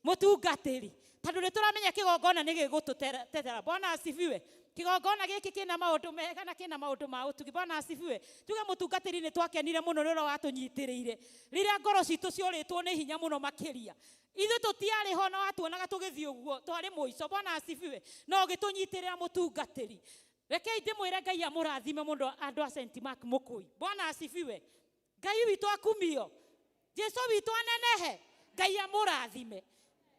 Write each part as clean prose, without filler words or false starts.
Mũtungatĩri, tondũ nĩ tũramenya kĩgongona nĩ gĩgũtũtetera. Bwana asifiwe. Kĩgongona gĩkĩ kĩna maũndũ mega na kĩna maũndũ ma ũtugi. Bwana asifiwe. Tuge mũtungatĩri nĩ twakenire mũno nĩ ũrĩa watũnyitĩrĩire rĩrĩa ngoro citũ ciorĩtwo nĩ hinya mũno makĩria. Ithuĩ tũtiarĩ ho na watuonaga tũgĩthiĩ ũguo, twarĩ mũico. Bwana asifiwe. Na ũgĩtũnyitĩrĩra mũtungatĩri. Rekei ndĩmwĩre Ngai amũrathime mũno andũ a St. Mark Mũkũi. Bwana asifiwe. Ngai witũ akumio. Jesu witũ anenehe. Ngai amũrathime.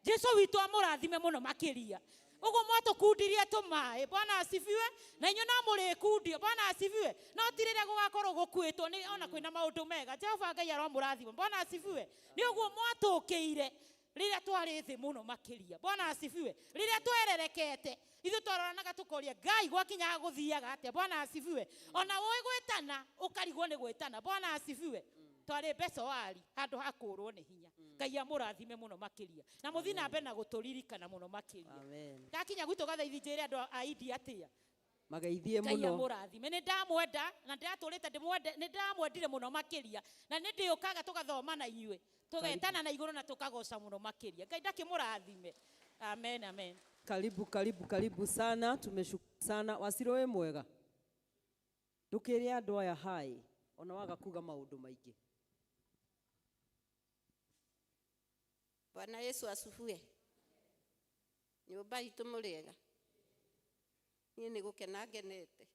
Jesu witũ amũrathime mũno makĩria. Ũguo mwatũkundirie tũmaĩ. Bwana asifiwe. Na inyuĩ no mũrĩkundio. Bwana asifiwe. No ti rĩrĩa gũgakorwo gũkuĩtwo nĩ ona kwĩna maũndũ mega. Jehova Ngai aromũrathima. Bwana asifiwe. Nĩ ũguo mwatũkĩire rĩrĩa twarĩ thĩ mũno makĩria. Bwana asifiwe. Rĩrĩa twererekete ithuĩ twaroranaga tũkoria Ngai gwakinyaga gũthiaga atĩa. Bwana asifiwe. Ona ũĩ gwĩtana ũkarigwo nĩ gwĩtana. Bwana asifiwe. Twarĩ mbecoari handũ ha kũrwo nĩ hinya. Ngai amũrathime mũno makĩria na mũthiĩ na mbere na gũtũririkana mũno makĩria. Amen. Ndakinya gwitũ gathaithi njĩre andũ a India atĩa. Mageithie Ngai mũno. amũrathime. Nĩ ndamwenda na ndĩratũrĩte ndĩmwende, nĩ ndĩramwendire mũno makĩria na nĩ ndĩũkaga tũgathoma na inyuĩ, tũgetana na igũrũ na tũkagoca mũno makĩria. Ngai ndakĩmũrathime. Amen, amen. Karibu, karibu, karibu sana. Tumeshukuru sana. Wasiro wĩ mwega. Ndũkĩre andũ aya hai ona waga kuga maũndũ maingĩ. Bwana Yesu asifiwe. Nyũmba itũ mũrĩega. Niĩ nĩ gũkena ngenete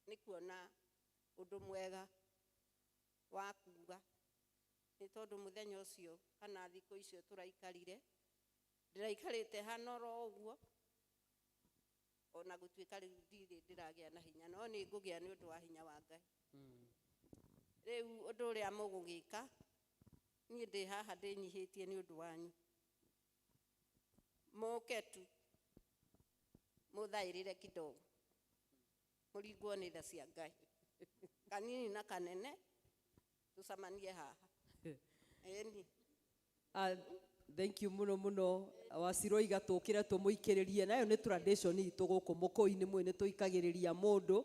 nĩ kuona ũndũ mwega wa kuga, nĩ tondũ mũthenya ũcio kana thikũ icio tũraikarire, ndĩraikarĩte hana oro ũguo, ona gũtuĩka rĩu ndirĩ ndĩragĩa na hinya, no nĩ ngũgĩa nĩ ũndũ wa hinya wa Ngai. Rĩu ũndũ ũrĩa mũgũgĩka, niĩ ndĩ haha ndĩnyihĩtie nĩ ũndũ wanyu. Mũke tu mũthaĩrĩre kidogo, mũringwo nĩ tha cia Ngai. Kanini na kanene tũcemanie haha. Ĩni. Thank you mũno mũno. Wasiro iga tũkĩre tũmũikĩrĩrie, nayo nĩ tradition itũ gũkũ mũkũi-inĩ mwĩ nĩ tũikagĩrĩria mũndũ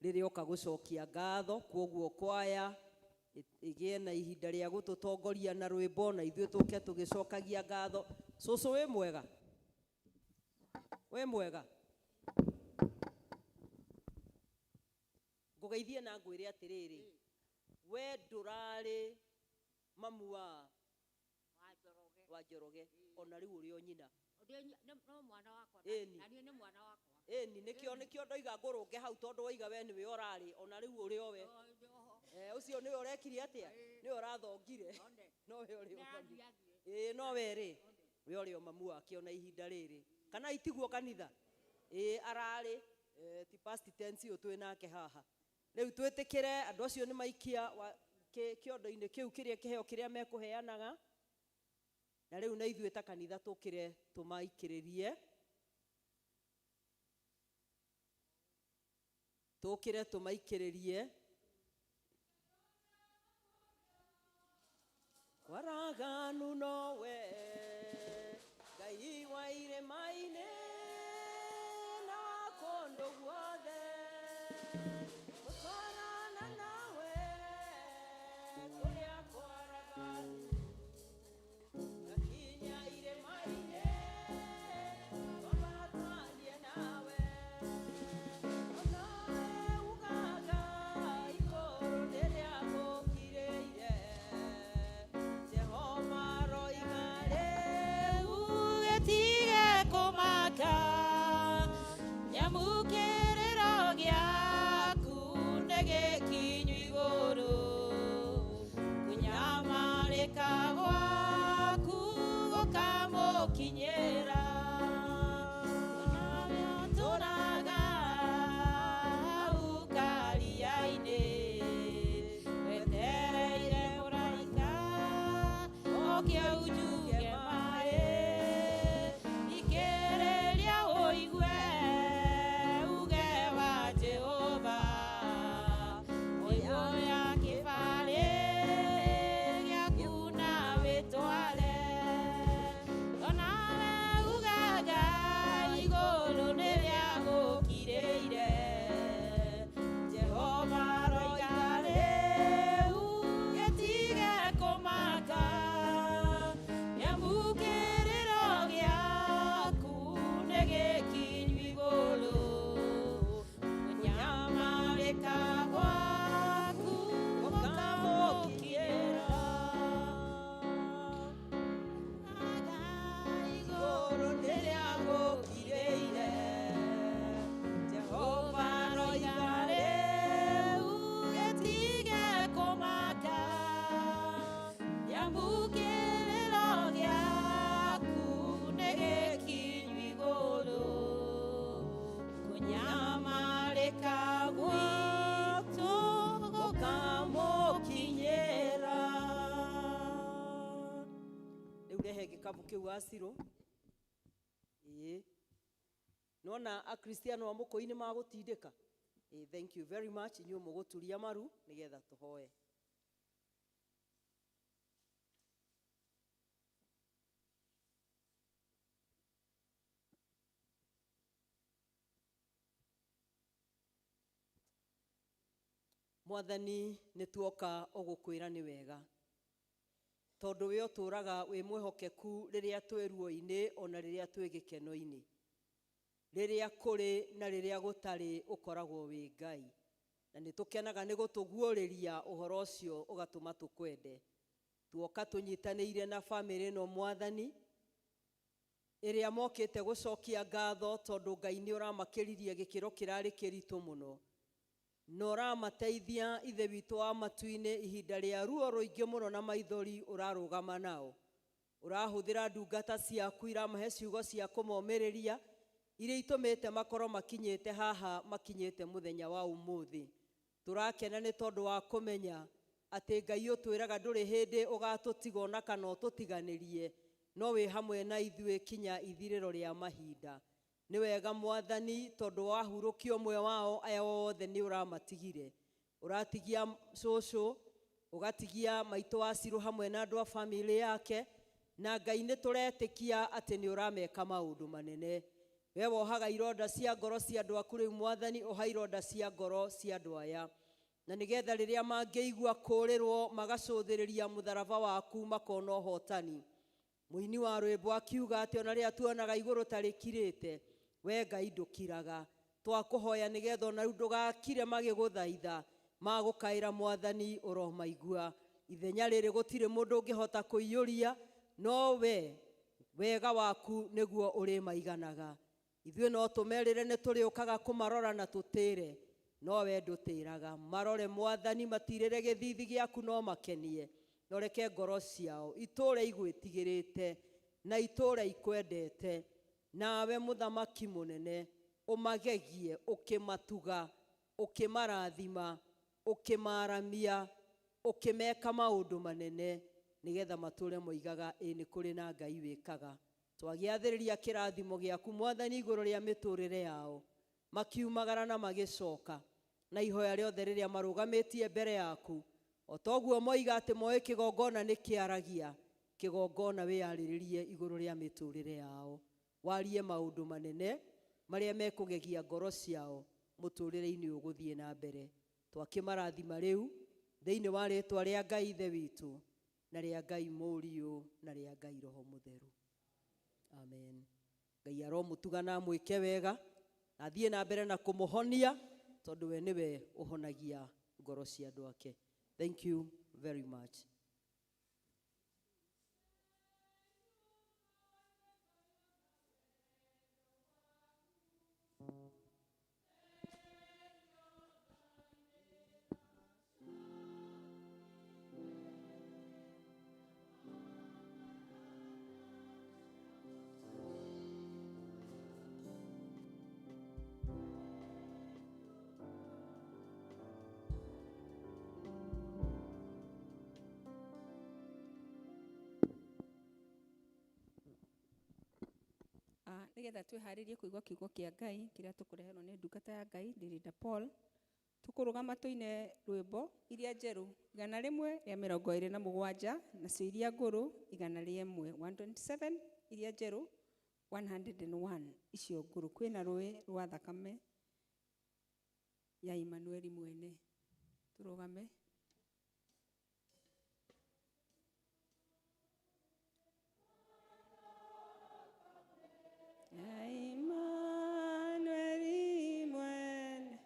rĩrĩa oka gũcokia ngatho. Kwoguo kwaya ĩgĩe na ihinda rĩa gũtũtongoria na rwĩmbo na ithuĩ tũke tũgĩcokagia ngatho. Cũcũ wĩ mwega? Wĩ mwega? Ngũgeithie na ngwĩre atĩrĩrĩ, we ndũrarĩ mamu wa Njoroge ona rĩu ũrĩ o nyina. No mwana wakwa. Ĩni. Na niĩ nĩ mwana wakwa. Ĩni, nĩkĩo nĩkĩo ndoiga ngũrũnge hau tondũ waiga we nĩwe ũrarĩ ona rĩu ũrĩ o we. Ũcio nĩwe ũrekire atĩa? Nĩwe ũrathongire. No we ũrĩ o mamu. Ĩĩ no we rĩ, we ũrĩ o mamu wake ona ihinda rĩrĩ. Kana itiguo kanitha? Ĩĩ ararĩ, ti past tense ũyũ twĩ nake haha. Rĩu twĩtĩkĩre andũ acio nĩ maikia kĩondo-inĩ kĩu kĩrĩa kĩheo kĩrĩa mekũheanaga. Na rĩu na ithuĩ ta kanitha tũkĩre tũmaikĩrĩrie. Tũkĩre tũmaikĩrĩrie. Waraganu nowe Ngai wa irĩma-inĩ na wa kũndũ guothe, gũtwarana nawe kũrĩa kwaraganu, gakinya irĩma-inĩ twambatanie nawe, onawe ugaga igũrũ nĩrĩagũkirĩire. Jehova aroiga rĩu gĩtige kũmaka, nyamũkĩrĩro gĩaku nĩ gĩkinyu igũrũ, kũnyamarĩka gwaku gũkamũkinyĩra. Nawe ũtũũraga hau karia-inĩ, wetereire mũraika oke aunjuge maĩ, thikĩrĩria ũigue uge wa Jehova, ũiyũya kĩbarĩ gĩaku na wĩtware, onawe Rĩu rehe gĩkabu kĩu wacirũ. Ĩĩ, nona akristiano a mũkũi nĩ magũtindĩka. Ĩĩ, thank you very much. Inyuĩ mũgũturia maru nĩgetha tũhoe. Mwathani, nĩ tuoka ũgũkwĩra nĩ wega, tondũ we ũtũũraga wĩ mwĩhokeku rĩrĩa twĩ ruo-inĩ ona rĩrĩa twĩ gĩkeno-inĩ, rĩrĩa kũrĩ na rĩrĩa gũtarĩ, ũkoragwo wĩ Ngai, na nĩ tũkenaga nĩ gũtũguũrĩria ũhoro ũcio ũgatũma tũkwende. Tuoka tũnyitanĩire na bamĩrĩ ĩno, Mwathani, ĩrĩa mokĩte gũcokia ngatho, tondũ Ngai nĩ ũramakĩririe gĩkĩro kĩrarĩ kĩritũ mũno, na ũramateithia. Ithe witũ wa matu-inĩ, ihinda rĩa ruo rũingĩ mũno na maithori, ũrarũgama nao, ũrahũthĩra ndungata ciaku iramahe ciugo cia kũmomĩrĩria, iria itũmĩte makorwo makinyĩte haha makinyĩte mũthenya wa ũmũthĩ. Tũrakena nĩ tondũ wa kũmenya atĩ Ngai ũtwĩraga ndũrĩ hĩndĩ ũgatũtiga ona kana ũtũtiganĩrie, no wĩ hamwe na ithuĩ kinya ithirĩro rĩa mahinda. Nĩ wega, Mwathani, tondũ wahurũkia ũmwe wao, aya othe nĩ ũramatigire. Ũratigia cũcũ, ũgatigia maitũ wa Cirũ hamwe na andũ a bamĩrĩ yake, na Ngai nĩ tũretĩkia atĩ nĩ ũrameka maũndũ manene. We wohaga ironda cia ngoro cia andũ aku. Rĩu, Mwathani, ũha ironda cia ngoro cia andũ aya, na nĩgetha rĩrĩa mangĩigua kũũrĩrwo magacũthĩrĩria mũtharaba waku makona ũhotani. Mũini wa rwĩmbo akiuga atĩ ona rĩrĩa tuonaga igũrũ ta rĩkirĩte, we Ngai ndũkiraga. Twakũhoya nĩgetha ona rĩu ndũgakire magĩgũthaitha, magũkaĩra, Mwathani, ũromaigua. Ithenya rĩrĩ gũtirĩ mũndũ ũngĩhota kũiyũria, no we wega waku nĩguo ũrĩmaiganaga. Ithuĩ no tũmerĩre nĩ tũrĩũkaga kũmarora na tũtĩre, no we ndũtĩraga. Marore, Mwathani, matirĩre gĩthithi gĩaku, no makenie, no reke ngoro ciao itũũre igwĩtigĩrĩte na itũũre ikwendete. Nawe, mũthamaki mũnene, ũmagegie ũkĩmatuga, ũkĩmarathima, ũkĩmaramia, ũkĩmeka maũndũ manene, nĩgetha matũũre moigaga, ĩ nĩ kũrĩ na Ngai wĩkaga. Twagĩathĩrĩria kĩrathimo gĩaku, Mwathani, igũrũ rĩa mĩtũrĩre yao makiumagara na magĩcoka, na ihoya rĩothe rĩrĩa marũgamĩtie mbere yaku. O toguo moiga atĩ moĩ kĩgongona nĩ kĩaragia, kĩgongona wĩyarĩrĩrie igũrũ rĩa mĩtũrĩre yao, warie maũndũ manene marĩa mekũgegia ngoro ciao mũtũrĩre-inĩ ũgũthiĩ na mbere. Twakĩmarathima rĩu thĩinĩ wa rĩtwa rĩa Ngai Ithe witũ, na rĩa Ngai Mũriũ, na rĩa Ngai Roho Mũtheru. Amen. Ngai aromũtuga na amwĩke wega, na athiĩ na mbere na kũmũhonia, tondũ we nĩwe ũhonagia ngoro cia andũ ake. Thank you very much. Nĩgetha twĩharĩrie kũigua kiugo kĩa Ngai kĩrĩa tũkũreherwo nĩ ndungata ya Ngai Ndĩrĩnda Paul, tũkũrũgama tũine rwĩmbo iria njerũ 127, nacio iria ngũrũ 101, 127 iria njerũ, 101 icio ngũrũ. Kwĩna rũĩ rwa thakame ya Imanueli mwene. Tũrũgame. Ya Imanueli mwene.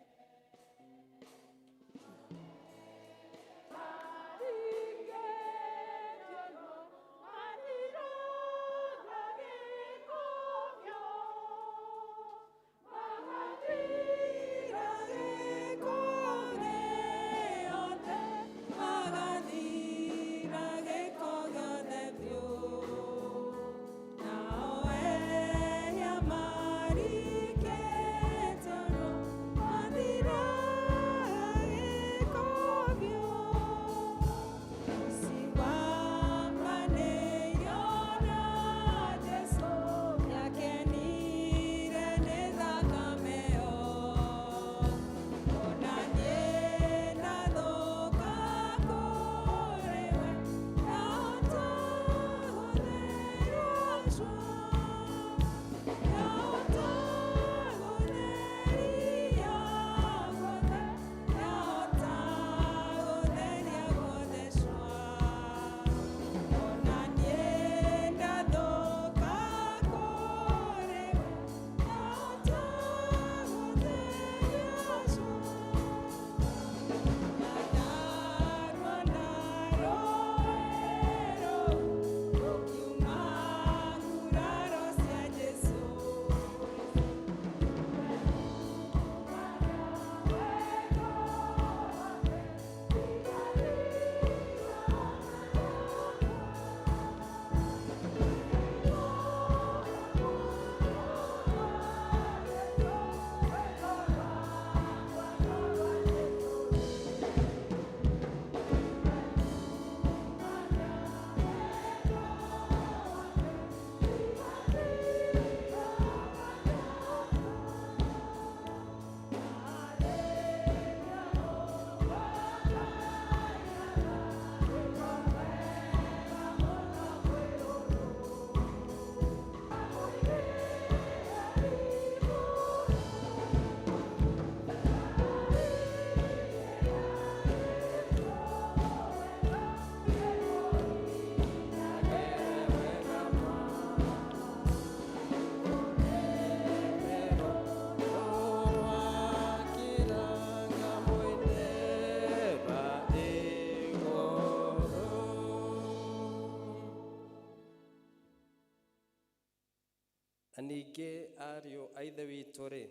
Na ningĩ ariũ a Ithe witũ-rĩ,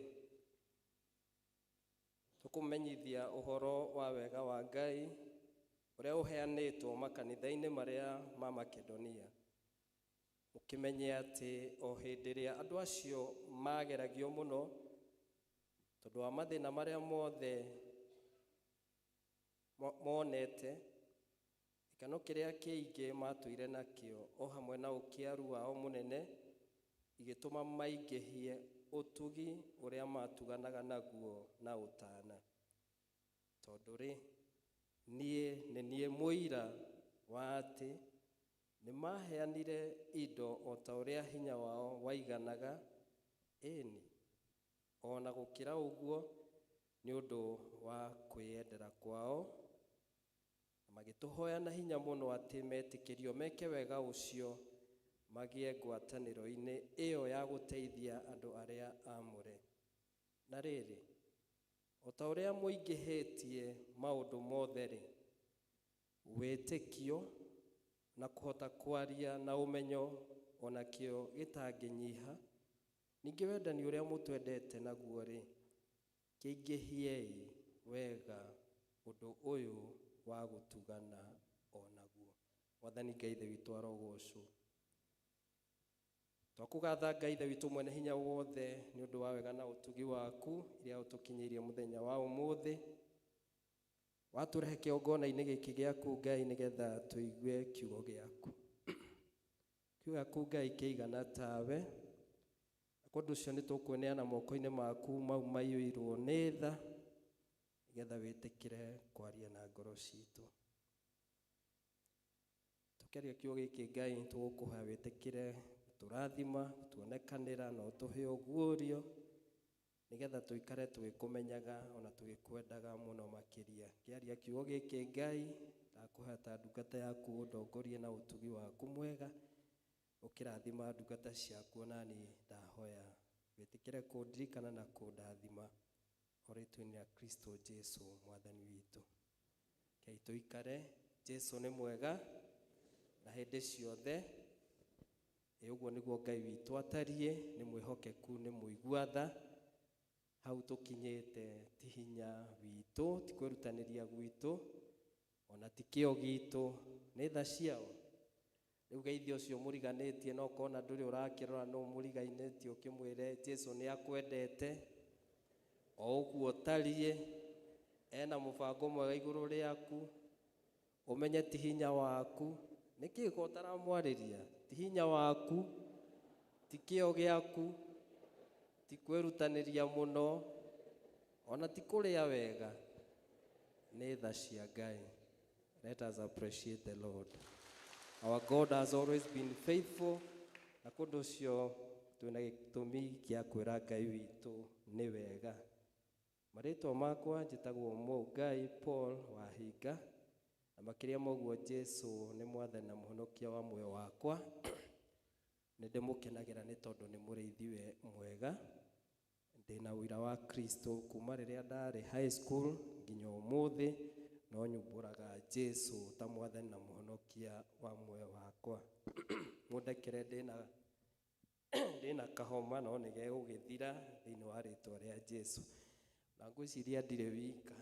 tũkũmenyithia ũhoro wa wega wa Ngai ũrĩa ũheanĩtwo makanitha-inĩ marĩa ma Makedonia. Mũkĩmenye atĩ o hĩndĩ ĩrĩa andũ acio mageragio mũno tondũ wa mathĩna marĩa mothe monete, gĩkeno kĩrĩa kĩingĩ matũire nakĩo o hamwe na ũkĩaru wao mũnene igĩtũma maingĩhie ũtugi ũrĩa matuganaga naguo na ũtana. Tondũ rĩ, niĩ nĩ niĩ mũira wa atĩ nĩ maheanire indo o ta ũrĩa hinya wao waiganaga, ĩni, o na gũkĩra ũguo nĩ ũndũ wa kwĩyendera kwao, na magĩtũhoya na hinya mũno atĩ metĩkĩrio meke wega ũcio magĩe ngwatanĩro-inĩ ĩyo ya gũteithia andũ arĩa aamũre. Na rĩrĩ, o ta ũrĩa mũingĩhĩtie maũndũ mothe-rĩ, wĩtĩkio na kũhota kwaria na ũmenyo o nakĩo gĩtangĩnyiha, ningĩ wendani ũrĩa mũtwendete naguo-rĩ, kĩingĩhiei wega ũndũ ũyũ wa gũtugana o naguo. Mwathani Ngai Ithe witũ arogocwo. Twakũgatha Ngai Ithe witũ mwene hinya wothe nĩ ũndũ wa wega na ũtugi waku iria ũtũkinyĩirie mũthenya wa ũmũthĩ. Watũrehe kĩgongona-inĩ gĩkĩ gĩaku Ngai nĩgetha tũigue kiugo gĩaku. Kiugo gĩaku Ngai kĩigana tawe. Na ũndũ ũcio nĩ tũkwĩneana moko-inĩ maku mau maiyũirwo nĩ tha nĩgetha wĩtĩkĩre kwaria na ngoro citũ. Tũkĩaria kiugo gĩkĩ Ngai tũgũkũhoya wĩtĩkĩre gũtũrathima, gũtuonekanĩra na ũtũhe ũguũrio nĩgetha tũikare tũgĩkũmenyaga ona tũgĩkwendaga mũno makĩria. Ngĩaria kiugo gĩkĩ Ngai ndakũhoya ta ndungata yaku ũndongorie na ũtugi waku mwega, ũkĩrathima ndungata ciaku onani ndahoya wĩtĩkĩre kũndirikana na kũndathima o rĩtwa-inĩ rĩa Kristo Jesu mwathani witũ. Rekei tũikare. Jesu nĩ mwega na hĩndĩ ciothe. Ĩ ũguo nĩguo Ngai witũ atariĩ, nĩ mwĩhokeku, nĩ mũigua tha. Hau tũkinyĩte ti hinya witũ, ti kwĩrutanĩria gwitũ, ona ti kĩo gitũ, nĩ tha ciao. Rĩu geithia ũcio mũriganĩtie no ũkona ndũrĩ ũrakĩrora nũ mũriganĩtie ũkĩmwĩre Jesu nĩ akwendete o ũguo ũtariĩ, ena mũbango mwega igũrũ rĩaku, ũmenye ti hinya waku. Nĩkĩ ko ũtaramwarĩria? Ti hinya waku, ti kĩo gĩaku, ti kwĩrutanĩria mũno, ona ti kũrĩa wega, nĩ tha cia Ngai. Let us appreciate the Lord. Our God has always been faithful. Na kũndũ ũcio twĩna gĩtũmi gĩa kwĩra Ngai witũ nĩ wega. Marĩtwa makwa njĩtagwo Mũngai Paul Wahinga, na makĩria ma ũguo Jesu nĩ mwathani na mũhonokia wa muoyo wakwa. Nĩ ndĩmũkenagĩra nĩ tondũ nĩ mũrĩithi we mwega. Ndĩna ũira wa Kristo kuma rĩrĩa ndarĩ high school nginya ũmũthĩ, no nyumbũraga Jesu ta mwathani na mũhonokia wa muoyo wakwa. Mũndekere ndĩna kahoma no nĩ gegũgĩthira thĩinĩ wa rĩtwa rĩa Jesu. Na ngwĩciria ndirĩ wika.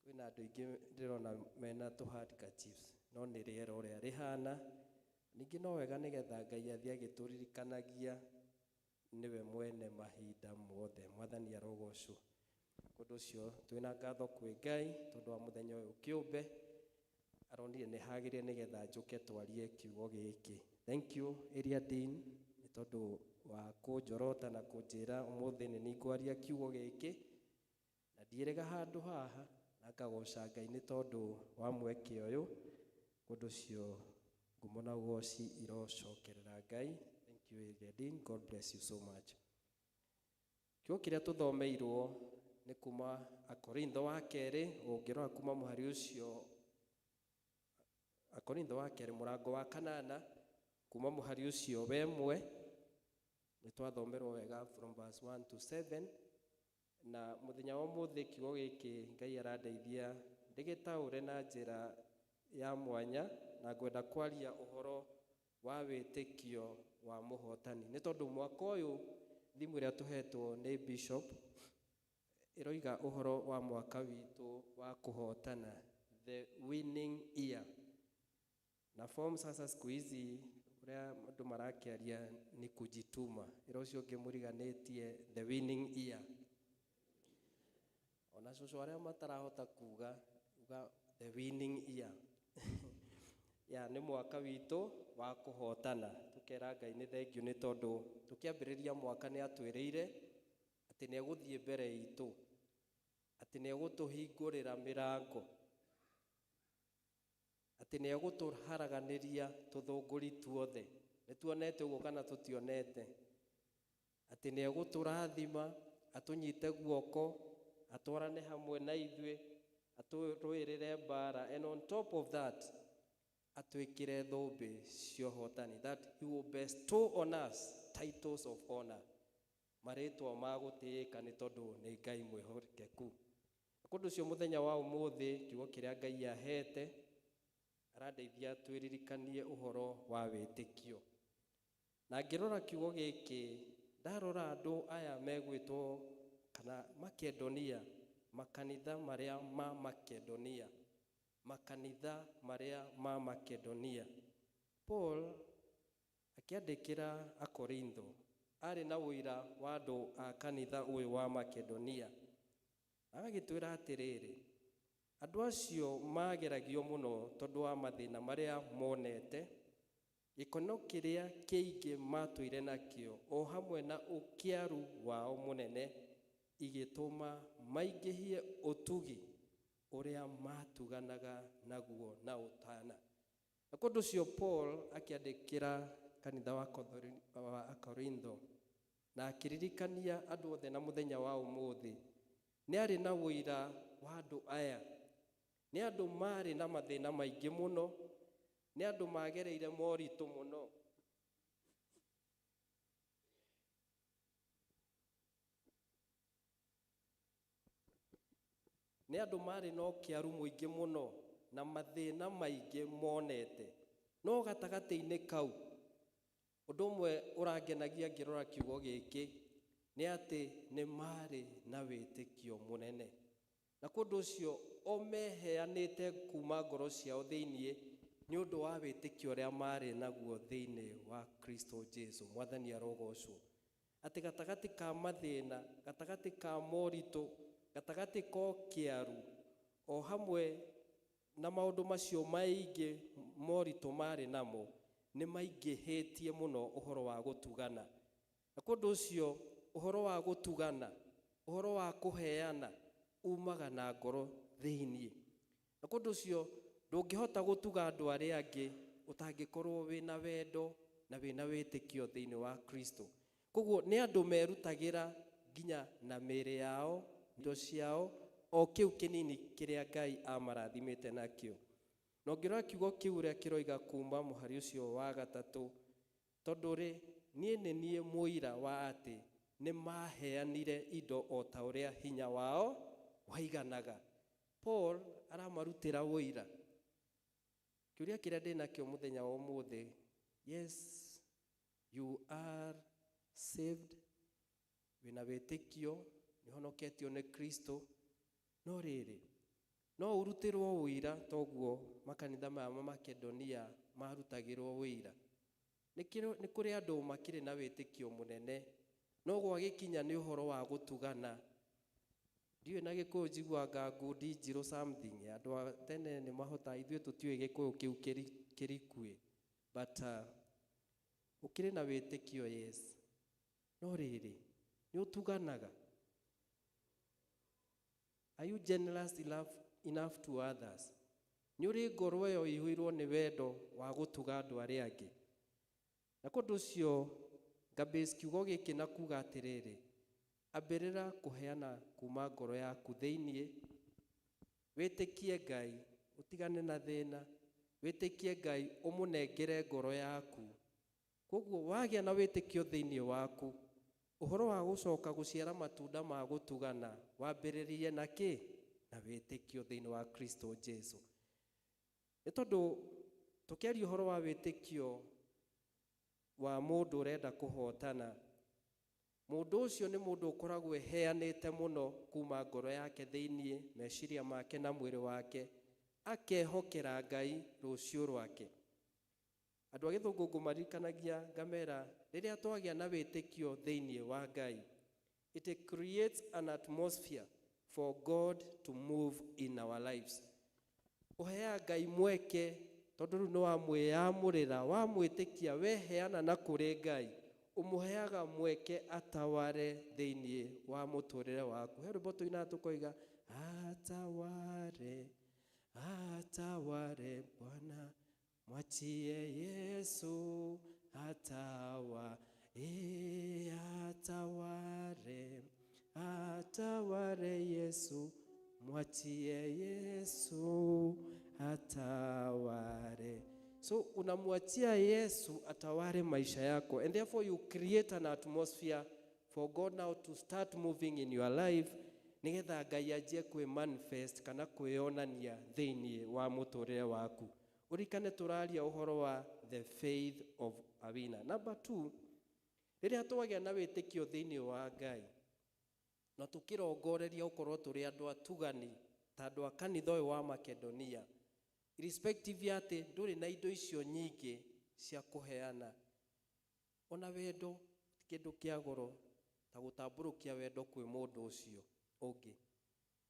Kwĩna andũ aingĩ ndĩrona mena tũ handkerchiefs, no nĩ rĩera ũrĩa rĩhana. Ningĩ no wega nĩgetha Ngai athiĩ agĩtũririkanagia nĩwe mwene mahinda mothe. Mwathani arogocwo. Ũndũ ũcio twĩna ngatho kwĩ Ngai tondũ wa mũthenya ũyũ kĩũmbe aronire nĩ hagĩrĩire nĩgetha njũke twarie kiugo gĩkĩ. Thank you Area Dean nĩ tondũ wa kũnjorota na kũnjĩra ũmũthĩ nĩ ningwaria kiugo gĩkĩ na ndiĩrĩga handũ haha na ngagoca Ngai nĩ tondũ wa mweke ũyũ. Ũndũ ũcio ngumo na ũgoci irocokerera Ngai. Thank you Area Dean. God bless you so much. Kiugo kĩrĩa tũthomeirwo nĩ kuma Akorintho wa kerĩ, ũngĩrora kuma mũhari ũcio Akorintho wa kerĩ mũrango wa kanana kuma mũhari ũcio wemwe nĩ twathomerwo wega from verse 1 to 7 na mũthenya wa ũmũthĩ kiugo gĩkĩ Ngai arandeithia ndĩgĩtaũre na njĩra ya mwanya na ngwenda kwaria ũhoro Wa wĩtĩkio wa mũhotani. Nĩ tondũ mwaka ũyũ thimũ ĩrĩa tũhetwo nĩ bishop ĩroiga ũhoro wa mwaka witũ wa kũhotana, the winning year. Na form sasa siku hizi ũrĩa andũ marakĩaria ni kujituma. Ĩra ũcio ũngĩ mũriganĩtie the winning year. Ona cũcũ arĩa matarahota kuga uga the winning year. Ya nĩ mwaka witũ wa kũhotana. Tũkera Ngai nĩ thengiũ nĩ tondũ tũkĩambĩrĩria mwaka nĩ atwĩrĩire atĩ nĩ egũthiĩ mbere itũ, atĩ nĩ egũtũhingũrĩra mĩrango, atĩ nĩ egũtũharaganĩria tũthũngũri tuothe. Nĩ tuonete ũguo kana tũtionete? Atĩ nĩ egũtũrathima, atũnyite guoko, atwarane hamwe na ithuĩ, atũrũĩrĩre mbara, and on top of that atwĩkĩre thũmbĩ cia ũhotani, that he will bestow on us titles of honor, marĩtwa ma gũtĩĩka nĩ tondũ nĩ Ngai mwĩhokeku. Kũndũ ũcio mũthenya wa ũmũthĩ kiugo kĩrĩa Ngai ahete arandeithia twĩririkanie ũhoro wa wĩtĩkio. Na ngĩrora kiugo gĩkĩ, ndarora andũ aya megwĩtwo kana Makedonia, makanitha marĩa ma Makedonia, makanitha marĩa ma Makedonia. Paul akĩandĩkĩra Akorintho arĩ na ũira wa andũ a kanitha ũyũ wa Makedonia. Agagĩtwĩra atĩrĩrĩ, andũ acio mageragio mũno tondũ wa mathĩna marĩa monete, gĩkono kĩrĩa kĩingĩ matũire nakĩo o hamwe na ũkĩaru wao mũnene igĩtũma maingĩhie ũtugi ũrĩa matuganaga naguo na ũtana. Na kũndũ ũcio Paul akĩandĩkĩra kanitha wa Akorintho na akĩririkania andũ othe na mũthenya wa ũmũthĩ nĩ arĩ na ũira wa andũ aya. Nĩ andũ marĩ na mathĩna maingĩ mũno, nĩ andũ magereire moritũ mũno. Nĩ andũ marĩ na ũkĩaru mũingĩ mũno na mathĩna maingĩ monete. No gatagatĩ-inĩ kau, ũndũ ũmwe ũrangenagia ngĩrora kiugo gĩkĩ nĩ atĩ nĩ marĩ na wĩtĩkio mũnene. Na kũndũ ũcio o meheanĩte kuma ngoro ciao thĩiniĩ nĩ ũndũ wa wĩtĩkio ũrĩa marĩ naguo thĩiniĩ wa Kristo Jesu. Mwathani arogocwo. Atĩ gatagatĩ ka mathĩna, gatagatĩ ka moritũ, gatagatĩ ka ũkĩaru, o hamwe na maũndũ macio maingĩ moritũ marĩ namo, nĩ maingĩhĩtie mũno ũhoro wa gũtugana. Na kũndũ ũcio ũhoro wa gũtugana, ũhoro wa kũheana umaga na ngoro thĩiniĩ. Na kũndũ ũcio ndũngĩhota gũtuga andũ arĩa angĩ ũtangĩkorwo wĩna wendo na wĩna wĩtĩkio thĩinĩ wa Kristo. Koguo nĩ andũ merutagĩra nginya na mĩĩrĩ yao, indo ciao, o kĩu kĩnini kĩrĩa Ngai amarathimĩte nakĩo. Na ũngĩrora kiugo kĩu ũrĩa kĩroiga kuma mũhari ũcio wa gatatũ, tondũ rĩ, niĩ nĩ niĩ mũira wa atĩ nĩ maheanire indo o ta ũrĩa hinya wao waiganaga. Paul aramarutĩra ũira. Kĩũria kĩrĩa ndĩnakĩo mũthenya wa ũmũthĩ, yes, you are saved, wĩna wĩtĩkio, nĩũhonoketio nĩ Kristo, no rĩrĩ, no ũrutĩrwo ũira toguo makanitha maya ma Makedonia marutagĩrwo ũira. Nĩ kũrĩ andũ makĩrĩ na wĩtĩkio mũnene, no gwagĩkinya nĩ ũhoro wa gũtugana. Ndiũĩ na Gĩkũyũ njiguaga ngundi njirũ something, andũ a tene nĩ mahotaga, ithuĩ tũtiũĩ Gĩkũyũ kĩu kĩrikuĩ, but ũkĩrĩ na wĩtĩkio, yes, no rĩrĩ, nĩ ũtuganaga. Are you generous enough to others? Nĩ ũrĩ ngoro ĩyo ĩihũirwo nĩ wendo wa gũtuga andũ arĩa angĩ. Na kũndũ ũcio ngambĩrĩria kiugo gĩkĩ na kuga atĩrĩrĩ, ambĩrĩra kũheana kuma ngoro yaku thĩiniĩ, wĩtĩkie Ngai, ũtigane na thĩna, wĩtĩkie Ngai, ũmũnengere ngoro yaku. Koguo wagĩa na wĩtĩkio thĩiniĩ waku, ũhoro wa gũcoka gũciara matunda ma gũtugana wambĩrĩrie na kĩ? Na wĩtĩkio thĩiniĩ wa Kristo Jesu. Nĩ tondũ tũkĩaria ũhoro wa wĩtĩkio, wa mũndũ ũrenda kũhotana. Mũndũ ũcio nĩ mũndũ ũkoragwo eheanĩte mũno kuma ngoro yake thĩiniĩ, meciria make na mwĩrĩ wake, akehokera Ngai rũciũ rwake. Andũ a Gĩthũngũ ngũmaririkanagia ngamera, rĩrĩa twagĩa na wĩtĩkio thĩiniĩ wa Ngai, it creates an atmosphere for God to move in our lives. Ũheaga Ngai mweke, tondũ rĩu nĩ wamwĩyamũrĩra, wamwĩtĩkia, weheana na kũrĩ Ngai, ũmũheaga mweke ataware thĩiniĩ wa mũtũrĩre waku. He rwĩmbo tũinaga tũkoiga, ataware, ataware Bwana, mwachie Yesu atawa, ataware, ataware Yesu, mwachie Yesu ataware. So unamwachia Yesu ataware maisha yako, and therefore you create an atmosphere for God now to start moving in your life, nigetha Ngai anjie kwĩ manifest kana kwĩonania thĩiniĩ wa mũtũrĩre waku. Ũririkane tũraria ũhoro wa the faith of a winner. Number 2, rĩrĩa twagĩa na wĩtĩkio thĩiniĩ wa Ngai na tũkĩrongoreria gũkorwo tũrĩ andũ atugani ta andũ a kanitha ũyũ wa Makedonia, irrespective ya atĩ ndũrĩ na indo icio nyingĩ cia kũheana, ona wendo ti kĩndũ kĩa goro ta gũtambũrũkia wendo kwĩ mũndũ ũcio ũngĩ.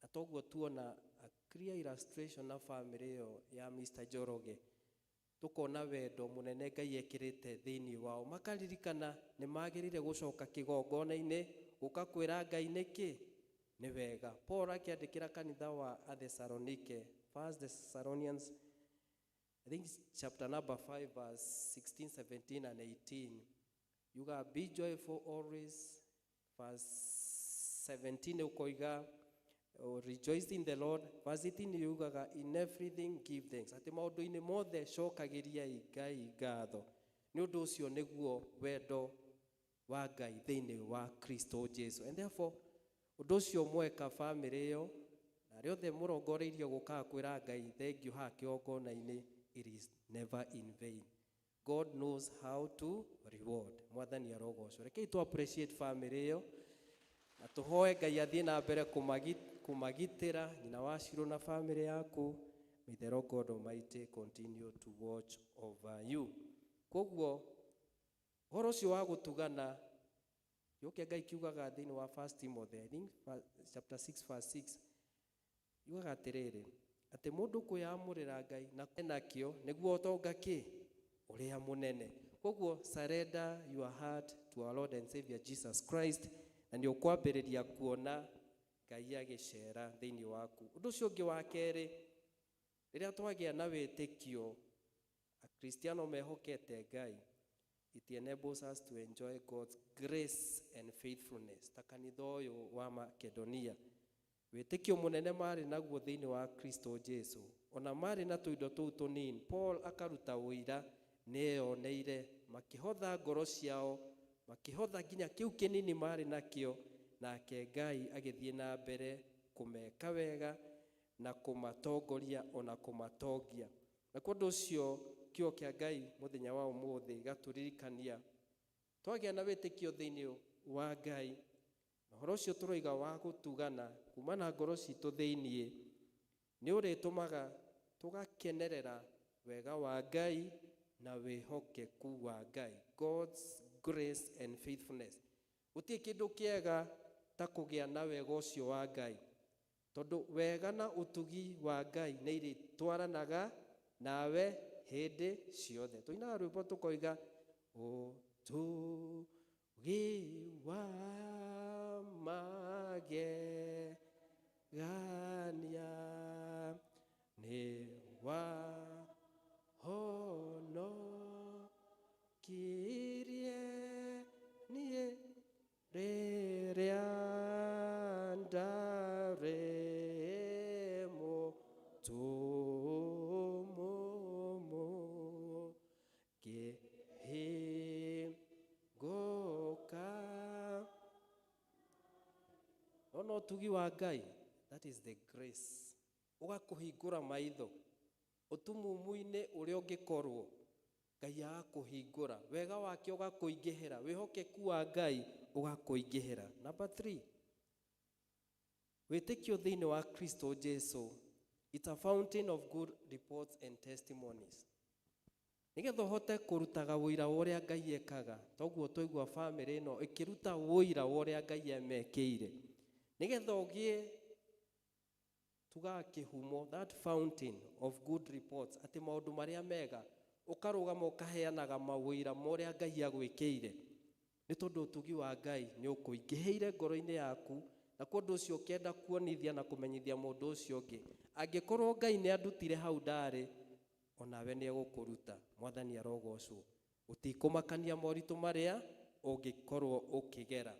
Na toguo tuona a clear illustration na family ĩyo ya Mr. Njoroge, tũkona wendo mũnene Ngai ekĩrĩte thĩiniĩ wao, makaririkana nĩ magĩrĩire gũcoka kĩgongona-inĩ gũka kwĩra Ngai nĩkĩ nĩ wega. Paul akĩandĩkĩra kanitha wa Athesalonike, First Thessalonians, I think it's chapter number 5 verse 16, 17 and 18, yuga be joyful always. Verse 17 ukoiga, oh, rejoice in the Lord. Verse 18 yugaga in everything give thanks, atĩ maũndũ-inĩ mothe cokagĩriai Ngai ngatho. Nĩ ũndũ ũcio nĩguo wendo wa Ngai thĩinĩ wa Kristo Jesu. And therefore ũndũ ũcio mweka family ĩyo na arĩa othe mũrongoreirie gũkaga kwĩra Ngai thank you haha kĩgongona-inĩ, it is never in vain. God knows how to reward. Mwathani arogocwo. Rekei tu appreciate family ĩyo na tũhoe Ngai athiĩ na mbere kũmagitĩra nyina wa Shiro na family yaku. May the Lord God Almighty continue to watch over you. Koguo ũhoro ũcio wa gũtugana, kiugo kĩa Ngai kiugaga thĩinĩ wa 1 Timothy, I think chapter 6 verse 6, yugaga atĩrĩrĩ, atĩ mũndũ kwĩyamũrĩra Ngai na enakĩo nĩguo ũtonga kĩ ũrĩa mũnene. Koguo surrender your heart to our Lord and Savior Jesus Christ, na nĩ ũkwambĩrĩria kuona Ngai agĩcera thĩinĩ waku. Ũndũ ũcio ũngĩ wa kerĩ, rĩrĩa twagĩa na wĩtĩkio, Akristiano mehokete Ngai, it enables us to enjoy God's grace and faithfulness. Ta kanitha ũyũ wa Makedonia, wĩtĩkio mũnene marĩ naguo thĩinĩ wa Kristo Jesu, ona marĩ na tũindo tũu tũnini, Paul akaruta ũira nĩeyoneire, makĩhotha ngoro ciao, makĩhotha nginya kĩu kĩnini marĩ nakĩo, nake Ngai agĩthiĩ na mbere kũmeka wega na kũmatongoria ona kũmatongia. Na kwa ũndũ ũcio kiugo kĩa Ngai mũthenya wa ũmũthĩ gatũririkania twagĩa na wĩtĩkio thĩinĩ wa Ngai, na ũhoro ũcio tũroiga wa gũtugana kuma na ngoro citũ thĩinĩ, nĩ ũrĩtũmaga tũgakenerera wega wa Ngai na wĩhokeku wa Ngai, God's grace and faithfulness. Gũtirĩ kĩndũ kĩega ta kũgĩa na wega ũcio wa Ngai, tondũ wega na ũtugi wa Ngai nĩ irĩtwaranaga nawe hĩndĩ ciothe. Tũinaga rwĩmbo tũkoiga ũtugi wa magegania nĩ wahonokirie niĩ rĩrĩa ndarĩ mũtumumu, ngĩhingũka. Nona ũtugi wa Ngai, that is the grace, ũgakũhingũra maitho ũtumumu-inĩ ũrĩa ũngĩkorwo. Ngai agakũhingũra, wega wake ũgakũingĩhĩra, wĩhokeku wa Ngai ũgakũingĩhĩra. Number 3, wĩtĩkio thĩinĩ wa Kristo Jesu, it's a fountain of good reports and testimonies. Nĩgetha ũhote kũrutaga ũira wa ũrĩa Ngai ekaga, toguo twaigua bamĩrĩ ĩno ĩkĩruta ũira wa ũrĩa Ngai amekĩire, nĩgetha ũgĩe tugaga kĩhumo, that fountain of good reports, atĩ maũndũ marĩa mega ũkarũgama ũkaheanaga mawĩra ma ũrĩa Ngai agwĩkĩire, nĩ tondũ ũtugi wa Ngai nĩ ũkũingĩhĩire ngoro-inĩ yaku, na kwa ũndũ ũcio ũkĩenda kuonithia na kũmenyithia mũndũ ũcio ũngĩ, angĩkorwo Ngai nĩ andutire hau ndarĩ, onawe nĩ egũkũruta. Mwathani arogocwo. Gũtikũmakania moritũ marĩa ũngĩkorwo ũkĩgera.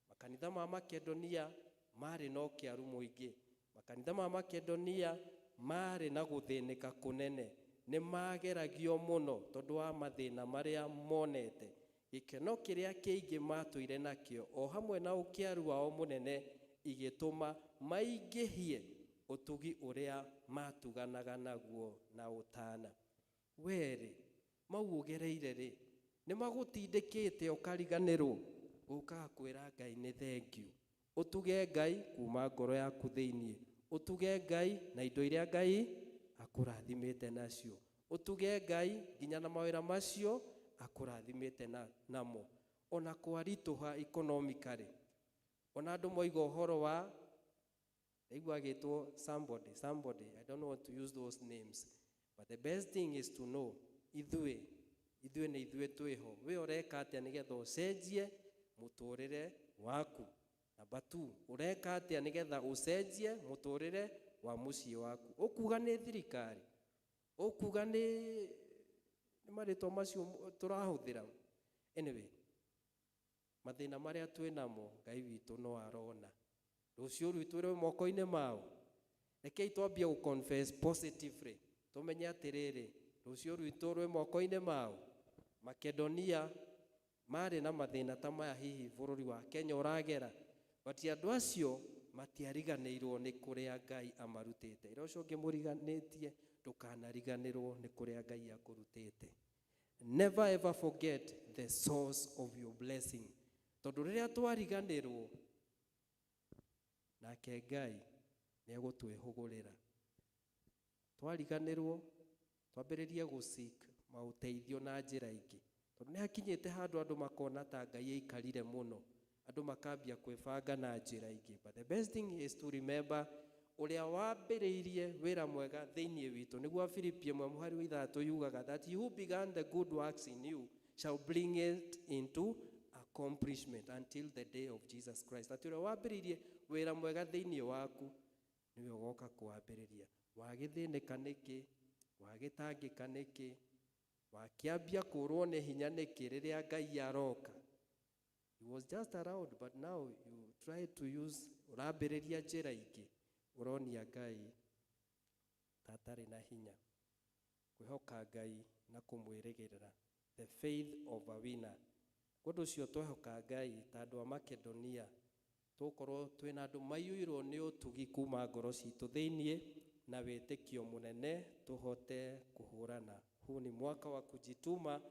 Makanitha ma Makedonia marĩ na ũkĩaru mũingĩ. Makanitha ma Makedonia marĩ na gũthĩnĩka kũnene. Nĩ mageragio mũno tondũ wa mathĩna marĩa monete. Gĩkeno kĩrĩa kĩingĩ matũire nakĩo o hamwe na ũkĩaru wao mũnene igĩtũma maingĩhie ũtugi ũrĩa matuganaga naguo na ũtana. Werĩ, mau ũgereire rĩ, nĩ magũtindĩkĩte ũkariganĩrwo gũkaga kwĩra Ngai nĩ thank you. Ũtuge Ngai kuma ngoro yaku thĩinĩ, ũtuge Ngai na indo iria Ngai akũrathimĩte nacio, ũtuge Ngai nginya na mawĩra macio akũrathimĩte namo. Ona kwaritũha economically, ona andũ moiga ũhoro wa ndaigua agĩtwo somebody, somebody, I don't want to use those names, but the best thing is to know ithuĩ, ithuĩ nĩ ithuĩ twĩho. We ũreka atĩa nĩgetha ũcenjie mũtũrĩre waku? Number 2, ũreka atĩa nĩgetha ũcenjie mũtũrĩre wa mũciĩ waku? Ũkuga nĩ thirikari, ũkuga nĩ marĩtwa macio tũrahũthĩra. Anyway, mathĩna marĩa twĩ namo Ngai witũ no arona. Rũciũ rwitũ rwĩ moko-inĩ mao. Rekei twambie gũ confess positively, tũmenye atĩrĩrĩ, rũciũ rwitũ rwĩ moko-inĩ mao. Makedonia marĩ na mathĩna ta maya hihi bũrũri wa Kenya ũragera, but andũ acio matiariganĩirwo nĩ kũrĩa Ngai amarutĩte. Ĩra ũcio ũngĩ mũriganĩtie, ndũkanariganĩrwo nĩ kũrĩa Ngai akũrutĩte. Never ever forget the source of your blessing. Tondũ rĩrĩa twariganĩrwo, nake Ngai nĩ egũtwĩhũgũrĩra. Twariganĩrwo, twambĩrĩrie gũ-seek maũteithio na njĩra ingĩ. Tondũ nĩ hakinyĩte handũ andũ makona ta Ngai aikarire mũno, andũ makambia kwĩbanga na njĩra ingĩ. But the best thing is to remember ũrĩa wambĩrĩirie wĩra mwega thĩinĩ witũ. Nĩguo Filipi 1:6 yugaga that he who began the good works in you shall bring it into accomplishment until the day of Jesus Christ. Atĩ ũrĩa wambĩrĩirie wĩra mwega thĩinĩ waku nĩwe ũgoka kũwambĩrĩria. Wagĩthĩnĩka nĩkĩ? Wagĩtangĩka nĩkĩ? Wakĩambia kũrwo nĩ hinya nĩkĩ rĩrĩa Ngai aroka? He was just around, but now you try to use, ũrambĩrĩria njĩra ingĩ, ũronia Ngai ta atarĩ na hinya. Kwĩhoka Ngai na kũmwĩrĩgĩrĩra, the faith of a winner. Ũndũ ũcio twehoka Ngai ta andũ a Makedonia, tũgũkorwo twĩna andũ maiyũirwo nĩ ũtugi kuma ngoro citũ thĩiniĩ na wĩtĩkio mũnene tũhote kũhũrana. Huu ni mwaka wa kujituma,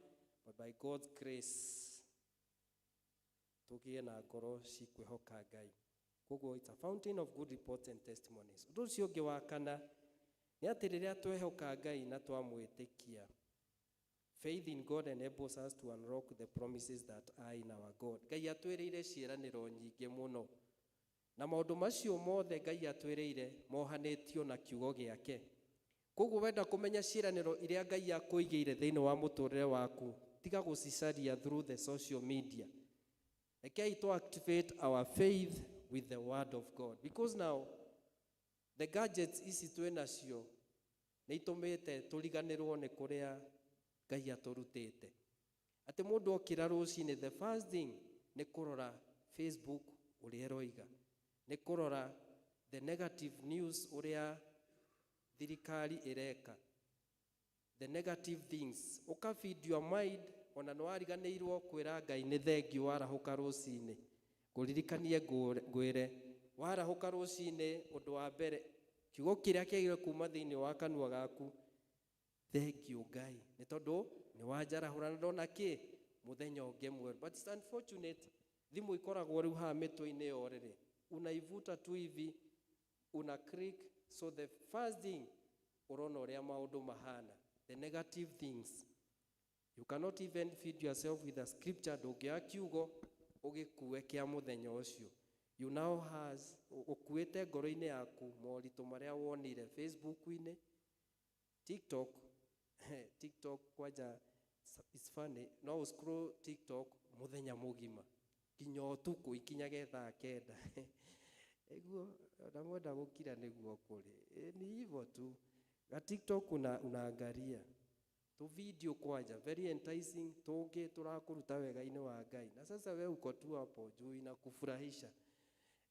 but by God's grace tũgĩe na ngoro cikwĩhoka Ngai. Koguo it's a fountain of good reports and testimonies. Ũndũ ũcio ũngĩ wa kana nĩ atĩ rĩrĩa twehoka Ngai na twamwĩtĩkia, faith in God enables us to unlock the promises that are in our God. Ngai atwĩrĩire ciĩranĩro nyingĩ mũno, na maũndũ macio mothe Ngai atwĩrĩire mohanĩtio na kiugo gĩake. Koguo wenda kũmenya ciĩranĩro iria Ngai akũigĩire thĩinĩ wa mũtũrĩre waku, tiga gũcicaria through the social media. Rekei to activate our faith with the word of God. Because now, the gadgets ici twĩ nacio nĩ itũmĩte tũriganĩrwo nĩ kũrĩa Ngai atũrutĩte. Atĩ mũndũ okĩra rũcinĩ, the first thing nĩ kũrora Facebook ũrĩa ĩroiga, nĩ kũrora the negative news ũrĩa thirikari ĩreka, the negative things. Ũka feed your mind, ona nĩ wariganĩirwo kwĩra Ngai nĩ thengiũ warahũka rũcinĩ. Ngũririkanie ngwĩre, warahũka rũcinĩ ũndũ wa mbere, kiugo kĩrĩa kĩagĩrĩire kuma thĩinĩ wa kanua gaku, thengiũ Ngai, nĩ tondũ Nĩ wanjarahũra na ndona kĩ mũthenya ũngĩ mwerũ. But it's unfortunate, thimũ ikoragwo rĩu haha mĩtwe-inĩ ya ũrĩrĩ, unaivuta tu hivi, una click, so the first thing ũrona ũrĩa maũndũ mahana, the negative things. You cannot even feed yourself with a scripture. Ndũngĩoya kiugo ũgĩkue kĩa mũthenya ũcio. You now has ũkuĩte ngoro-inĩ yaku moritũ marĩa wonire Facebook-inĩ, TikTok. TikTok kwanja it's funny, no ũscroll TikTok mũthenya mũgima nginya ũtukũ ikinyage thaa 9 ĩguo, na mwenda gũkira nĩguo kũrĩ. Ni hivyo tu ga TikTok unaangalia tu video kwanja very enticing, tũngĩ tũrakũruta wega-inĩ wa Ngai, na sasa we uko tu hapo juu inakufurahisha.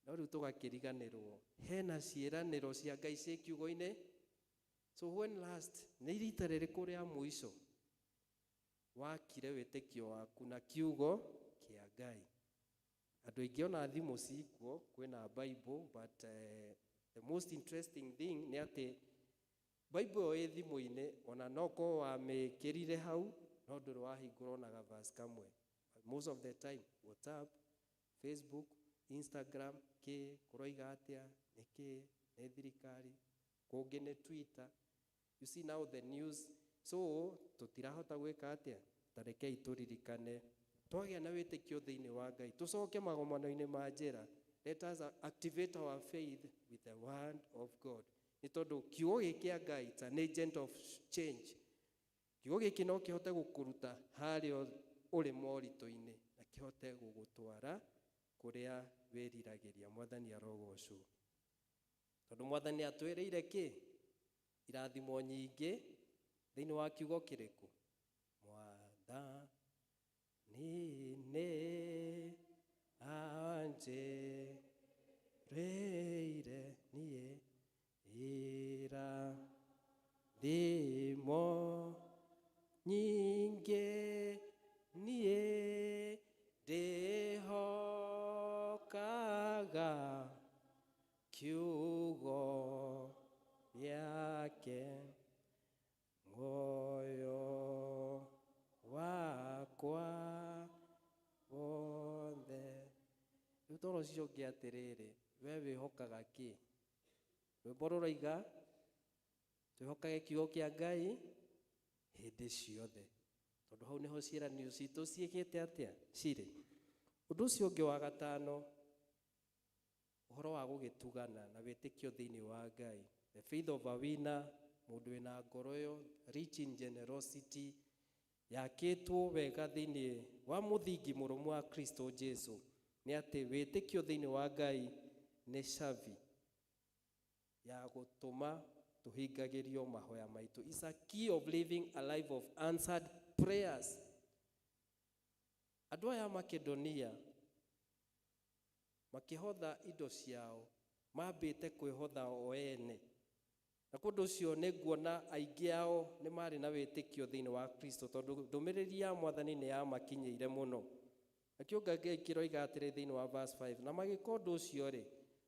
No rĩu tũgakĩriganĩrwo hena ciĩranĩro cia Ngai ciĩ kiugo-inĩ. So when last, nĩ rita rĩrĩkũ rĩa mũico wakire wĩtĩkio waku na kiugo kĩa Ngai? Andũ aingĩ ona thimũ cikuo kwĩna Bible, but the most interesting thing nĩ atĩ Bible ĩyo ĩ thimũ-inĩ, ona no korwo wamĩkĩrire hau, no ndũrĩ wahingũra ona ga verse kamwe. Most of the time WhatsApp, Facebook, Instagram, kĩ kũroiga atĩa, nĩkĩ nĩ thirikari, kũngĩ nĩ Twitter. You see now the news. So tũtirahota gwĩka atĩa? Tarekei tũririkane twagĩa na wĩtĩkio thĩinĩ wa Ngai, tũcoke magomano-inĩ ma njĩra. Let us activate our faith with the word of God, nĩ tondũ kiugo gĩkĩ kĩa Ngai, it's an agent of change. Kiugo gĩkĩ no kĩhote gũkũruta harĩa ũrĩ moritũ-inĩ na kĩhote gũgũtwara kũrĩa wĩriragĩria. Mwathani arogocwo, tondũ Mwathani atwĩrĩire kĩ irathimo nyingĩ thĩinĩ wa kiugo kĩrĩkũ? Mwathani nĩ anjĩrĩire niĩ irathimo nyingĩ, niĩ ndĩhokaga kiugo gĩake muoyo wakwa wothe. Rĩu toro ũcio ũngĩ atĩrĩrĩ, we wĩhokaga kĩ? Rwĩmbo rũroiga twĩhokage kiugo kĩa Ngai hĩndĩ ciothe, tondũ hau nĩho ciĩranĩro citũ ciĩkĩte atĩa cirĩ. Ũndũ ũcio ũngĩ wa gatano, ũhoro wa gũgĩtugana na wĩtĩkio thĩinĩ wa Ngai, the faith of a winner. Mũndũ wĩna ngoro ĩyo rich in generosity, yakĩtwo wega thĩinĩ wa mũthingi mũrũmu wa Kristo Jesu, nĩ atĩ wĩtĩkio thĩinĩ wa Ngai nĩ cabi ya gũtũma tũhingagĩrio mahoya maitũ. Is a key of living a life of answered prayers. Andũ aya a Makedonia makĩhotha indo ciao, mambĩte kwĩhotha o ene, na kũndũ ũcio nĩ nguona aingĩ ao nĩ marĩ na wĩtĩkio thĩinĩ wa Kristo, tondũ ndũmĩrĩri ya Mwathani nĩ yamakinyĩire mũno. Nakĩo Ngai kĩroiga atĩrĩ thĩinĩ wa verse 5, na magĩka ũndũ ũcio rĩ,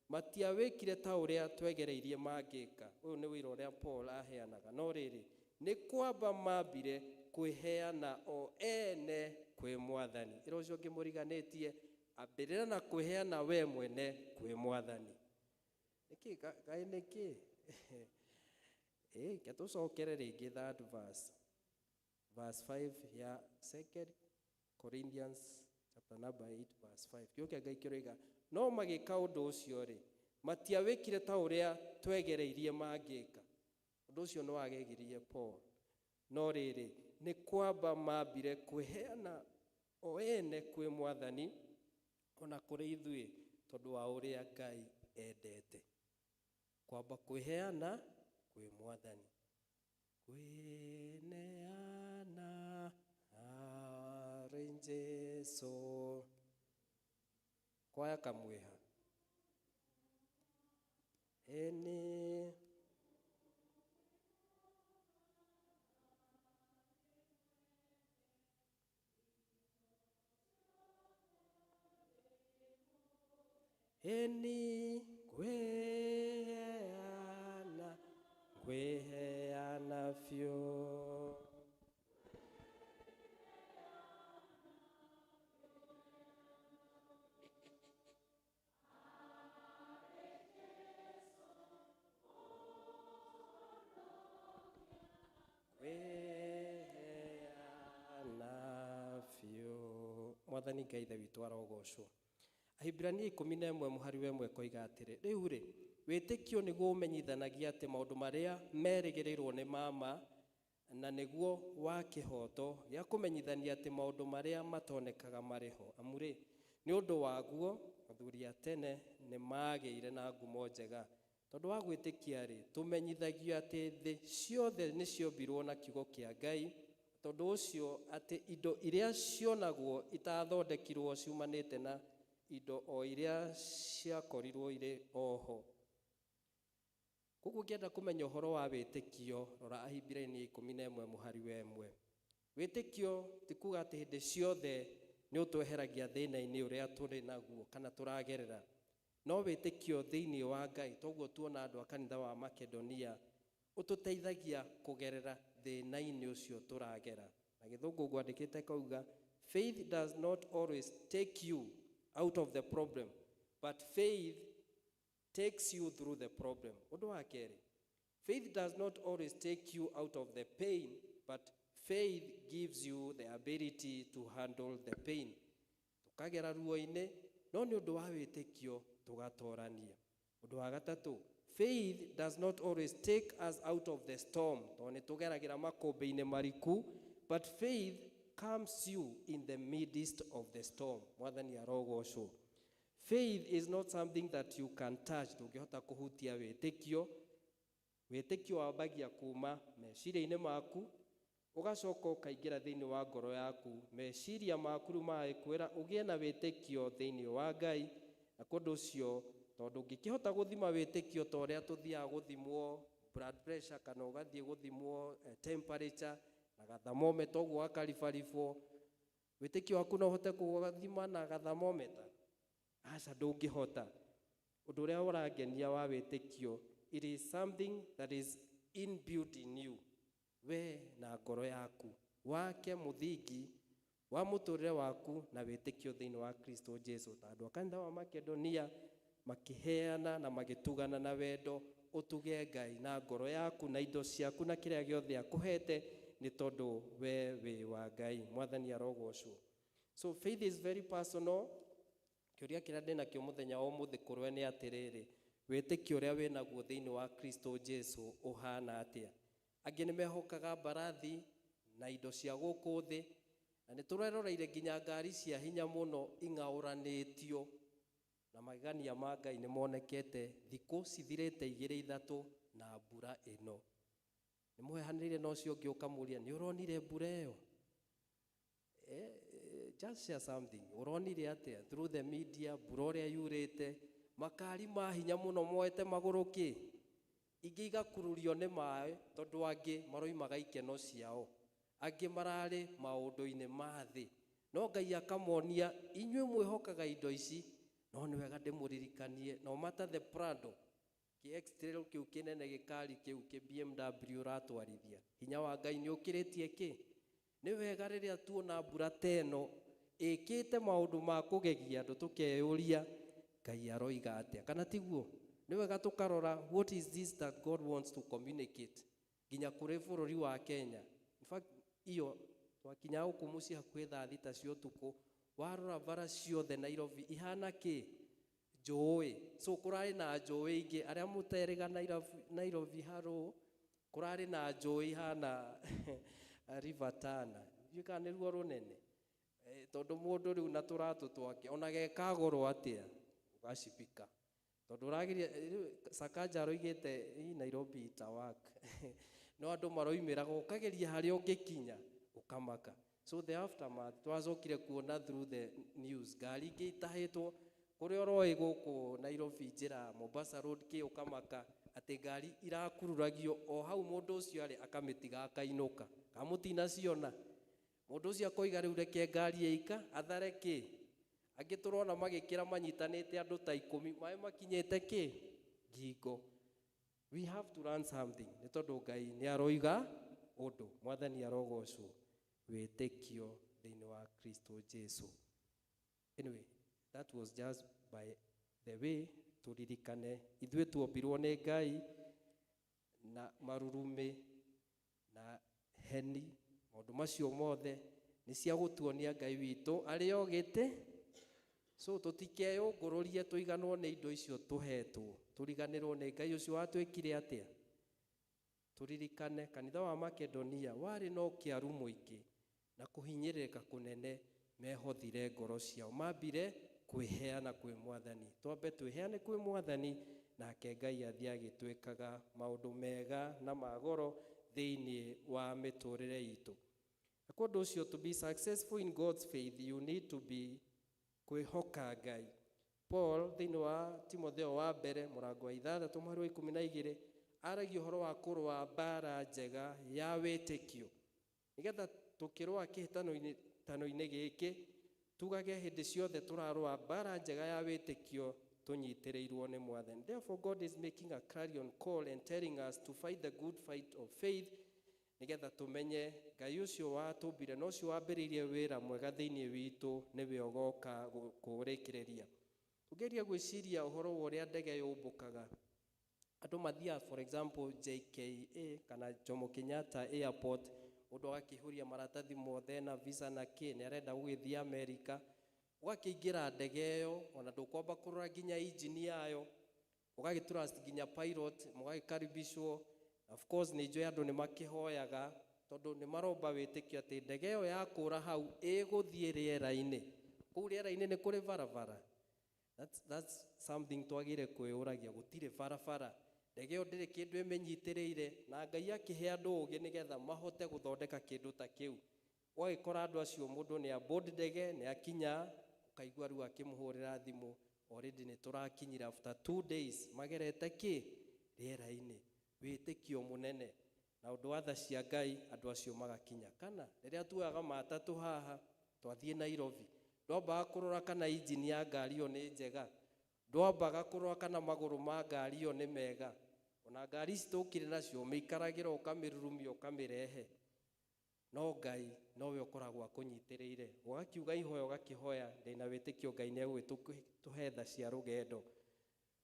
matiawĩkire ta ũrĩa twegereirie mangĩka. Ũyũ nĩ wĩra ũrĩa Paul aheanaga, no rĩrĩ, nĩ kwamba mambire kwĩheana o ene kwĩ Mwathani. Ĩra ũcio ũngĩ mũriganĩtie, ambĩrĩra na kwĩheana we mwene kwĩ Mwathani. Nĩkĩ kaĩ nĩkĩ? Ĩ ke tũcokere rĩngĩ that verse, verse 5 ya Second Corinthians chapter number 8 verse 5. Kiugo kĩa Ngai kĩroiga, no magĩka ũndũ ũcio rĩ, matiawĩkire ta ũrĩa twegereirie mangĩka. Ũndũ ũcio nĩ wagegirie Paul, no rĩrĩ, nĩ kwamba mambire kwĩheana o ene kwĩ Mwathani ona kũrĩ ithuĩ, tondũ wa ũrĩa Ngai endete. Kwamba kwĩheana kwĩ Mwathani, kwĩneana harĩ Jesu. Kwaya kamwĩha ĩni. Ĩni ngwĩheana, ngwĩheana biũ. Mwathani Ngai Ithe witũ arogocwo. Ahibirania 11 mũhari wa 1 koiga atĩrĩ, rĩu rĩ, wĩtĩkio nĩguo ũmenyithanagia atĩ maũndũ marĩa merĩgĩrĩirwo nĩ mama, na nĩguo wa kĩhooto gĩa kũmenyithania atĩ maũndũ marĩa matonekaga marĩ ho. Amu rĩ, nĩ ũndũ waguo athuri a tene nĩ magĩire na ngumo njega. Tondũ wa gwĩtĩkia rĩ, tũmenyithagio atĩ thĩ ciothe nĩ ciombirwo na kiugo kĩa Ngai, tondũ ũcio atĩ indo iria cionagwo itathondekirwo ciumanĩte na indo o iria ciakorirwo irĩ oho. Koguo ũngĩenda kũmenya ũhoro wa wĩtĩkio, rora Ahibirania 11 mũhari wa 1. Wĩtĩkio ti kuga atĩ hĩndĩ ciothe nĩ ũtweheragia thĩna-inĩ ũrĩa tũrĩ naguo kana tũragerera. No wĩtĩkio thĩinĩ wa Ngai, toguo tuona andũ a kanitha wa Makedonia, ũtũteithagia kũgerera thĩna-inĩ ũcio tũragera. Na gĩthũngũ ngwandĩkĩte kauga, faith does not always take you out of the problem, but faith takes you through the problem. Ũndũ wa kerĩ, faith does not always take you out of the pain, but faith gives you the ability to handle the pain. Tũkagera ruo-inĩ, no nĩ ũndũ wa wĩtĩkio tũgatorania. Ũndũ wa gatatũ, faith does not always take us out of the storm, tondũ nĩ tũgeragĩra makũmbĩ-inĩ mariku, but faith calms you in the midst of the storm. Mwathani arogocwo. Faith is not something that you can touch. Ndũngĩhota kũhutia wĩtĩkio. Wĩtĩkio wambagia kuma meciria-inĩ maku, ũgacoka ũkaingĩra thĩinĩ wa ngoro yaku. Meciria maku rĩu magagĩkwĩra ũgĩe na wĩtĩkio thĩinĩ wa Ngai, na kũndũ ũcio tondũ ũngĩkĩhota gũthima wĩtĩkio ta ũrĩa tũthiaga gũthimwo blood pressure kana ũgathiĩ gũthimwo temperature na gathermometer ũguo gakaribaribwo, wĩtĩkio waku no ũhote kũgathima na gathermometer? Aca, ndũngĩhota. Ũndũ ũrĩa ũrangenia wa wĩtĩkio, it is something that is inbuilt in you. We na ngoro yaku wake mũthingi wa mũtũrĩre waku na wĩtĩkio thĩinĩ wa Kristo Jesu. Ta andũ a kanitha wa Makedonia makĩheana na magĩtugana na wendo, ũtuge Ngai na ngoro yaku na indo ciaku na kĩrĩa gĩothe akũhete, nĩ tondũ we wĩ wa Ngai. Mwathani arogocwo. So faith is very personal. Kĩũria kĩrĩa ndĩnakĩo mũthenya wa ũmũthĩ kũrwe nĩ atĩrĩrĩ, wĩtĩkio ũrĩa wĩnaguo thĩinĩ wa Kristo Jesu ũhana atĩa? Angĩ nĩ mehokaga mbarathi na indo cia gũkũ thĩ, na nĩ tũreroreire nginya ngari cia hinya mũno ing'aũranĩtio, na magegania ma Ngai nĩ monekete thikũ cithirĩte 2 3 na mbura ĩno. Nĩ mũhehanĩrĩire na ũcio ũngĩ ũkamũria, nĩ ũronire mbura ĩyo? Just share something. Ũronire atĩa? Through the media, mbura ũrĩa yurĩte, makari ma hinya mũno moete magũrũ kĩ? Ingĩ igakururio nĩ maĩ, tondũ angĩ maroimaga ikeno ciao. Angĩ mararĩ maũndũ-inĩ ma thĩ. No Ngai akamonia, inyuĩ mwĩhokaga indo ici, no nĩ wega ndĩmũririkanie, no matter the Prado, kĩ X-Trail kĩu kĩnene gĩkari kĩu kĩ BMW ũratwarithia, hinya wa Ngai nĩ ũkĩrĩtie kĩ? Nĩ wega rĩrĩa tuona mbura ta ĩno ĩkĩte maũndũ ma kũgegia andũ tũkeyũria Ngai aroiga atĩa, kana tiguo? Nĩ wega tũkarora what is this that God wants to communicate nginya kũrĩ bũrũri wa Kenya. In fact, iyo twakinya gũkũ mũciĩ hakuhĩ thaa 6 cia ũtukũ, warora bara ciothe Nairobi ihana kĩ? Njũĩ. So kũrarĩ na njũĩ ingĩ, arĩa mũterĩga Nairobi harũ, kũrarĩ na njũĩ ihana River Tana. Ndiũĩ kana nĩruo rũnene. Tondũ mũndũ rĩu na tũratũ twake, ona geka goro atĩa, ũgacibika. Tondũ ũrageria, rĩu Sakaja aroigĩte, hii Nairobi itawak. No andũ maroimĩraga, ũkageria harĩa ũngĩkinya, ũkamaka. So the aftermath, twacokire kuona through the news, ngari ingĩ itahĩtwo, kũrĩa ũroĩ gũkũ Nairobi njĩra Mombasa Road kĩ ũkamaka, atĩ ngari irakururagio o hau mũndũ ũcio arĩ akamĩtiga akainũka. Kana mũtinaciona? Mũndũ ũcio akoiga rĩu reke ngari ĩika, athare kĩ? Angĩ tũrona magĩkĩra manyitanĩte andũ ta 10, maĩ makinyĩte kĩ? Ngingo. We have to learn something. Nĩ tondũ Ngai nĩ aroiga ũndũ. Mwathani arogocwo. Wĩtĩkio thĩinĩ wa Kristo Jesu. Anyway, that was just by the way, tũririkane ithuĩ tuombirwo nĩ Ngai na marurumĩ na heni, maũndũ macio mothe Nĩ cia gũtuonia Ngai witũ arĩ o gĩtĩ. So tũtikeyũngũrũrie tũiganwo nĩ indo icio tũhetwo, tũriganĩrwo nĩ Ngai ũcio watwĩkire atĩa. Tũririkane kanitha wa Makedonia warĩ na ũkĩaru mũingĩ na kũhinyĩrĩrĩka kũnene, mehothire ngoro ciao, mambire kwĩheana kwĩ Mwathani. Twambe twĩheane kwĩ Mwathani, nake Ngai athiĩ agĩtwĩkaga maũndũ mega na magoro thĩinĩ wa mĩtũrĩre itũ. Na kwa ũndũ ũcio, to be successful in God's faith, you need to be kwĩhoka Ngai. Paul thĩinĩ wa Timotheo wa mbere mũrango wa 6 mũhari wa 12 aragia ũhoro wa kũrũa mbara njega ya wĩtĩkio, nĩgetha tũkĩrũa kĩhĩtano-inĩ gĩkĩ tugage hĩndĩ ciothe tũrarũa mbara njega ya wĩtĩkio tũnyitĩrĩirwo nĩ Mwathani. Therefore God is making a clarion call and telling us to fight the good fight of faith, nĩgetha tũmenye Ngai ũcio watũmbire na ũcio wambĩrĩirie wĩra mwega thĩinĩ witũ nĩwe ũgoka kũũrĩkĩrĩria. Tũngeria gwĩciria ũhoro wa ũrĩa ndege yũmbũkaga, andũ mathiaga for example JKA kana Jomo Kenyatta Airport, mũndũ agakĩihũria maratathi mothe na visa na kĩ, nĩ arenda gũgĩthiĩ Amerika. Ũgakĩingĩra ndege ĩyo, ona ndũkwamba kũrora nginya engine yayo, ũgagĩtrust nginya pilot, mũgagĩkaribishwo. Of course nĩ njũĩ andũ nĩ makĩhoyaga, tondũ nĩ maromba wĩtĩkio atĩ ndege ĩyo yakũra hau ĩgũthiĩ rĩera-inĩ. Kũu rĩera-inĩ nĩ kũrĩ barabara. That's something twagĩrĩire kwĩyũragia, gũtirĩ barabara. Ndege ĩyo ndĩrĩ kĩndũ ĩmĩnyitĩrĩire, na Ngai akĩhe andũ ũgĩ nĩgetha mahote gũthondeka kĩndũ ta kĩu. Ũgagĩkora andũ acio, mũndũ nĩ aboard ndege, nĩ akinya, ũkaigua rĩu akĩmũhũrĩra thimũ, already nĩ tũrakinyire after 2 days, magerete kĩ? Rĩera-inĩ. Wĩtĩkio mũnene. Na ũndũ wa tha cia Ngai, andũ acio magakinya. Kana rĩrĩa tuoyaga matatũ haha, twathiĩ Nairobi, ndwambaga kũrora kana engine ya ngari ĩyo nĩ njega, ndwambaga kũrora kana magũrũ ma ngari ĩyo nĩ mega. Ona ngari ici tũkire nacio, ũmĩikaragĩra ũkamĩrurumia ũkamĩrehe. No Ngai nowe ũkoragwo akũnyitĩrĩire. Ũgakiuga ihoya ũgakĩhoya, ndĩna wĩtĩkio Ngai nĩ egũgĩtũhe tha cia rũgendo.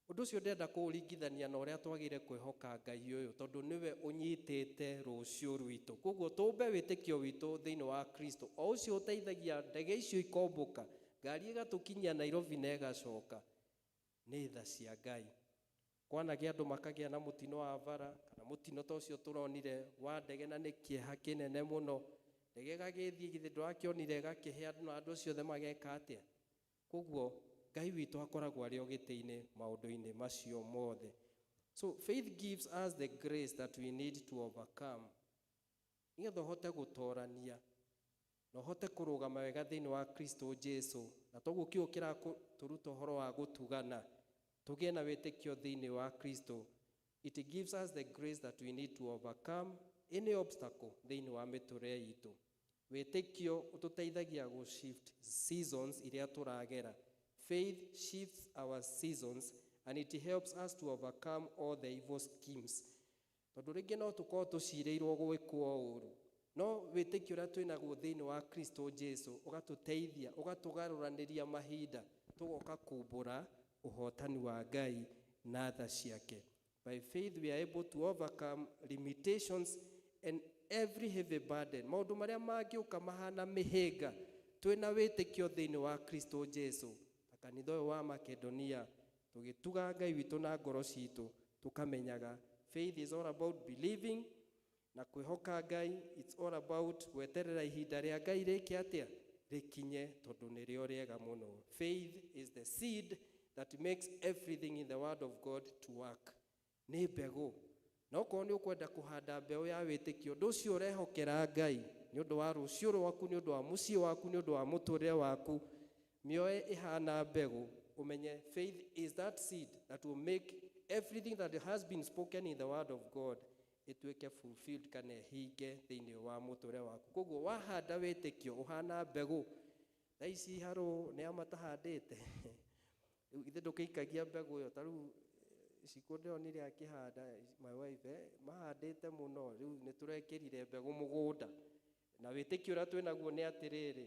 Ũndũ ũcio ndĩrenda kũũringithania na ũrĩa twagĩrĩire kwĩhoka Ngai ũyũ, tondũ nĩwe ũnyitĩte rũciũ rwitũ. Koguo tũmbe wĩtĩkio witũ thĩinĩ wa Kristo, o ũcio ũteithagia ndege icio ikombũka, ngari ĩgatũkinyia Nairobi na ĩgacoka, nĩ tha cia Ngai. Kwanagĩa andũ makagĩa na mũtino wa bara, kana mũtino ta ũcio tũronire wa ndege, na nĩ kĩeha kĩnene mũno. Ndege ĩgagĩthiĩ, githĩ ndũrakĩonire ĩgakĩhĩa andũ, na andũ acio othe mageka atĩa? Koguo Ngai witũ akoragwo arĩ o gĩtĩ-inĩ maũndũ-inĩ macio mothe. So faith gives us the grace that we need to overcome. Nĩgetha ũhote gũtorania na ũhote kũrũgama wega thĩinĩ wa Kristo Jesu. Na toguo kiugo kĩratũruta ũhoro wa gũtugana, tũgĩe na wĩtĩkio thĩinĩ wa Kristo. It gives us the grace that we need to overcome any obstacle thĩinĩ wa mĩtũrĩre itũ. Wĩtĩkio ũtũteithagia gũ shift seasons iria tũragera. Faith shifts our seasons and it helps us to overcome all the evil schemes. Tondũ rĩngĩ no tũkorwo tũcirĩirwo gwĩkwo ũru, no wĩtĩkio ũrĩa twĩnaguo thĩinĩ wa Kristo Jesu ũgatũteithia, ũgatũgarũranĩria mahinda, tũgoka kumbũra ũhotani wa Ngai na tha ciake. By faith we are able to overcome limitations and every heavy burden. Maũndũ marĩa mangĩũka mahana mĩhĩnga, twĩna wĩtĩkio thĩinĩ wa Kristo Jesu. Ta kanitha ũyũ wa Makedonia, tũgĩtuga Ngai witũ na ngoro citũ, tũkamenyaga faith is all about believing na kwĩhoka Ngai. It's all about gweterera ihinda rĩa Ngai rĩke atĩa, rĩkinye, tondũ nĩrĩo rĩega mũno. Faith is the seed that makes everything in the word of God to work. Nĩ mbegũ. Na okorwo nĩ ũkwenda kũhanda mbeũ ya wĩtĩkio, ũndũ ũcio ũrehokera Ngai nĩ ũndũ wa rũciũ rwaku, nĩ ũndũ wa mũciĩ waku, nĩ ũndũ wa mũtũrĩre waku, mĩoe ĩhana mbegũ, ũmenye faith is that seed that will make everything that has been spoken in the word of God ĩtuĩke fulfilled kana ĩhinge thĩinĩ wa mũtũrĩre waku. Koguo wahanda wĩtĩkio ũhana mbegũ. Thaa ici harũ nĩ a matahandĩte, rĩu ithe ndũkĩikagia mbegũ ĩyo. Ta rĩu cikũ ndĩronire akĩhanda, my wife, mahandĩte mũno. Rĩu nĩ tũrekĩrire mbegũ mũgũnda, na wĩtĩkio ũrĩa twĩnaguo nĩ atĩrĩrĩ,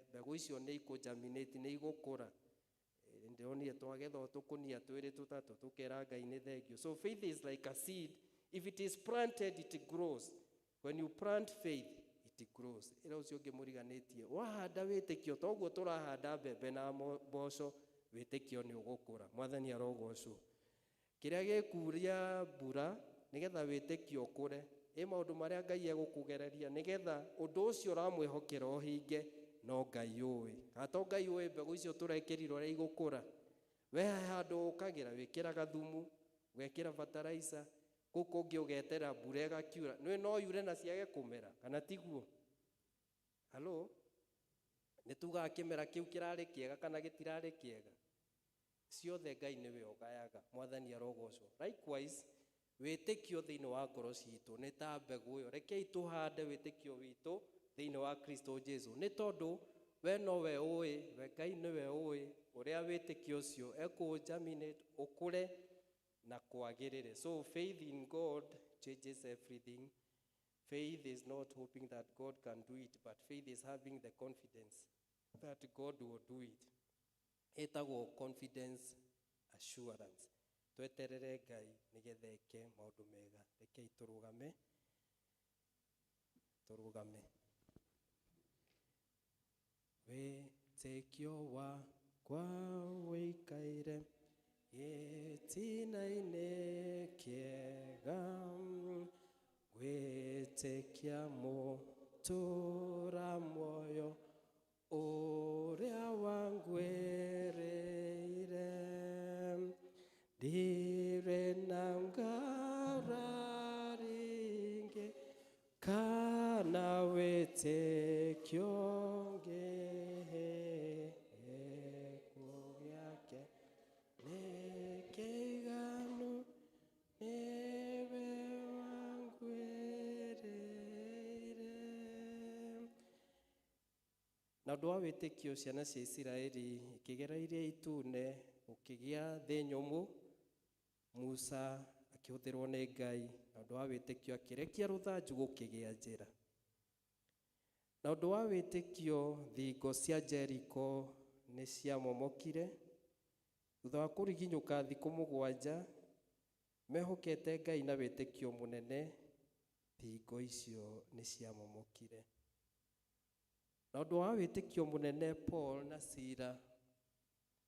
mbegũ icio nĩ ikũ-germinate, nĩ igũkũra. Ndĩronire twagetha o tũkũnia twĩrĩ tũtatũ, tũkera Ngai nĩ thengio. So faith is like a seed. If it is planted, it grows. When you plant faith, it It grows. Ĩra ũcio ũngĩ mũriganĩtie, wahanda wĩtĩkio toguo tũrahanda mbembe na mboco, wĩtĩkio nĩ ũgũkũra. Mwathani arogocwo. Kĩrĩa gĩkuria mbura nĩgetha wĩtĩkio ũkũre, ĩ maũndũ marĩa Ngai egũkũgereria nĩgetha ũndũ ũcio ũramwĩhokera ũhinge, no Ngai ũĩ. Kana to Ngai ũĩ mbegũ icio tũrekĩrire ũrĩa igũkũra. We handũ ũkagĩra, wĩkĩraga thumu, ũgekĩra fertilizer, kũu kũngĩ ũgetera mbura ĩgakiura. Nĩũĩ no yure na ciage kũmera, kana tiguo? Halo? Nĩ tugaga kĩmera kĩu kĩrarĩ kĩega kana gĩtirarĩ kĩega? Ciothe Ngai nĩwe ũgayaga. Mwathani arogocwo. Likewise, wĩtĩkio thĩinĩ wa ngoro citũ nĩ ta mbegũ ĩyo. Rekei tũhande wĩtĩkio witũ thĩinĩ wa Kristo Jesu. Nĩ tondũ we nowe ũĩ, we Ngai nĩwe ũĩ ũrĩa wĩtĩkio ũcio ekũũ-germinate, ũkũre na kwagĩrĩre. So faith in God changes everything. Faith is not hoping that God can do it, but faith is having the confidence that God will do it. Ĩtagwo confidence assurance. Tweterere Ngai nĩgetha eke maũndũ mega. Rekei tũrũgame. Tũrũgame. Wĩtĩkio wakwa wĩikaire gĩtina-inĩ kĩega, gwĩtĩkia mũtũra muoyo ũrĩa wangwĩrĩire, ndirĩ na ngarari ingĩ kana wĩtĩkio ũngĩ, gĩkuũ gĩake nĩ kĩiganu, nĩwe wangwĩrĩire. Na ũndũ wa wĩtĩkio ciana cia Isiraeli ikĩgera Iria Itune, gũkĩgĩa thĩ nyũmũ. Musa akĩhũthĩrwo nĩ Ngai, na ũndũ wa wĩtĩkio akĩrekia rũthanju gũkĩgĩa njĩra. Na ũndũ wa wĩtĩkio thingo cia Jeriko nĩ ciamomokire thutha wa kũriginyũka thikũ mũgwanja, mehokete Ngai na wĩtĩkio mũnene, thingo icio nĩ ciamomokire. Na ũndũ wa wĩtĩkio mũnene Paul na Sila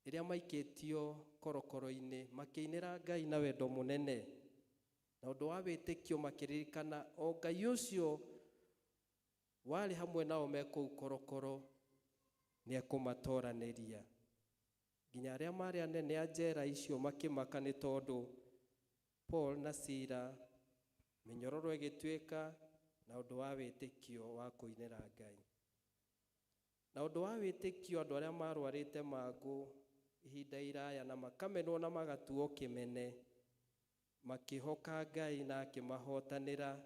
rĩrĩa maikĩtio korokoro-inĩ makĩinĩra Ngai na wendo mũnene. Na ũndũ wa wĩtĩkio makĩririkana o Ngai ũcio warĩ hamwe nao me kũu korokoro nĩ ekũmatoranĩria. Nginya arĩa marĩ anene a njera icio makĩmaka nĩ tondũ Paul na Sila mĩnyororo ĩgĩtuĩka na ũndũ wa wĩtĩkio wa kũinĩra Ngai. Na ũndũ wa wĩtĩkio andũ arĩa marwarĩte mangũ ihinda iraya na makamenwo na magatuo kĩmene, makĩhoka Ngai na akĩmahotanĩra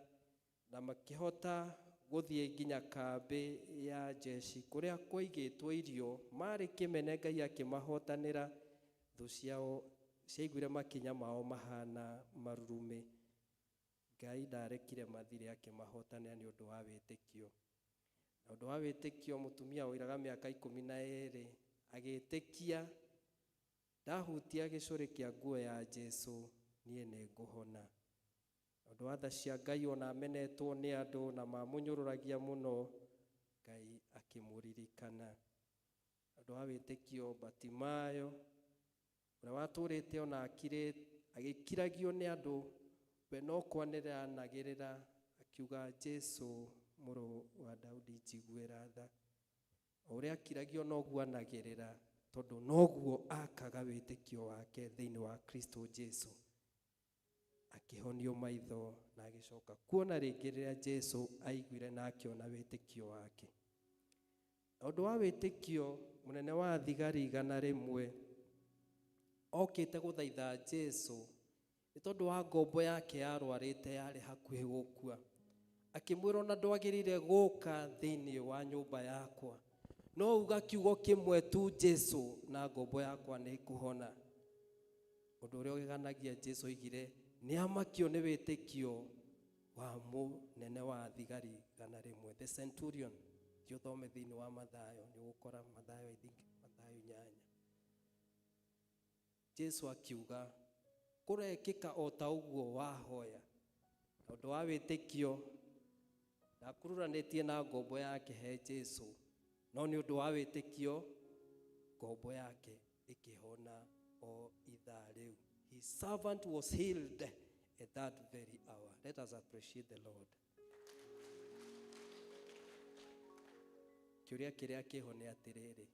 na makĩhota gũthiĩ nginya kambĩ ya jeshi kũrĩa kwaigĩtwo irio. Marĩ kĩmene Ngai akĩmahotanĩra, thũ ciao ciaiguire makinya mao mahana marurumĩ. Ngai ndarekire mathire, akĩmahotanĩra nĩ ũndũ wa wĩtĩkio. Na ũndũ wa wĩtĩkio mũtumia wairaga mĩaka 12 agĩtĩkia, ndahutia gĩcũrĩ kĩa nguo ya Jesu niĩ nĩ ngũhona. Na ũndũ wa tha cia Ngai ona amenetwo nĩ andũ na mamũnyũrũragia mũno, Ngai akĩmũririkana. Na ũndũ wa wĩtĩkio Batimayo ũrĩa watũrĩte ona agĩkiragio nĩ andũ, we no kwanĩrĩra anagĩrĩra akiuga, Jesu mũrũ wa Daudi njiguĩra tha. O ũrĩa akiragio noguo anagĩrĩra, tondũ noguo akaga wĩtĩkio wake thĩinĩ wa Kristo Jesu. Akĩhonio maitho na agĩcoka kuona rĩngĩ rĩrĩa Jesu aiguire na akĩona wĩtĩkio wake. Na ũndũ wa wĩtĩkio mũnene wa thigari 100 okĩte gũthaitha Jesu nĩ tondũ wa ngombo yake yarwarĩte yarĩ hakuhĩ gũkua. Akĩmwĩra ona ndwagĩrĩire gũka thĩinĩ wa nyũmba yakwa, no uga kiugo kĩmwe tu Jesu na ngombo yakwa nĩ ĩkũhona. Ũndũ ũrĩa ũgeganagia Jesu oigire nĩ amakio nĩ wĩtĩkio wa mũnene wa thigari 100, the centurion. Thiĩ ũthome thĩinĩ wa Mathayo, nĩ ũgũkora Mathayo, I think Mathayo 8. Jesu akiuga kũrekĩka o ta ũguo wahoya. Na ũndũ wa wĩtĩkio Ndakururanĩtie na ngombo yake he Jesu, no nĩ ũndũ wa wĩtĩkio ngombo yake ĩkĩhona o ithaa rĩu. His servant was healed at that very hour. Let us appreciate the Lord. Kĩũria kĩrĩa kĩho nĩ atĩrĩrĩ,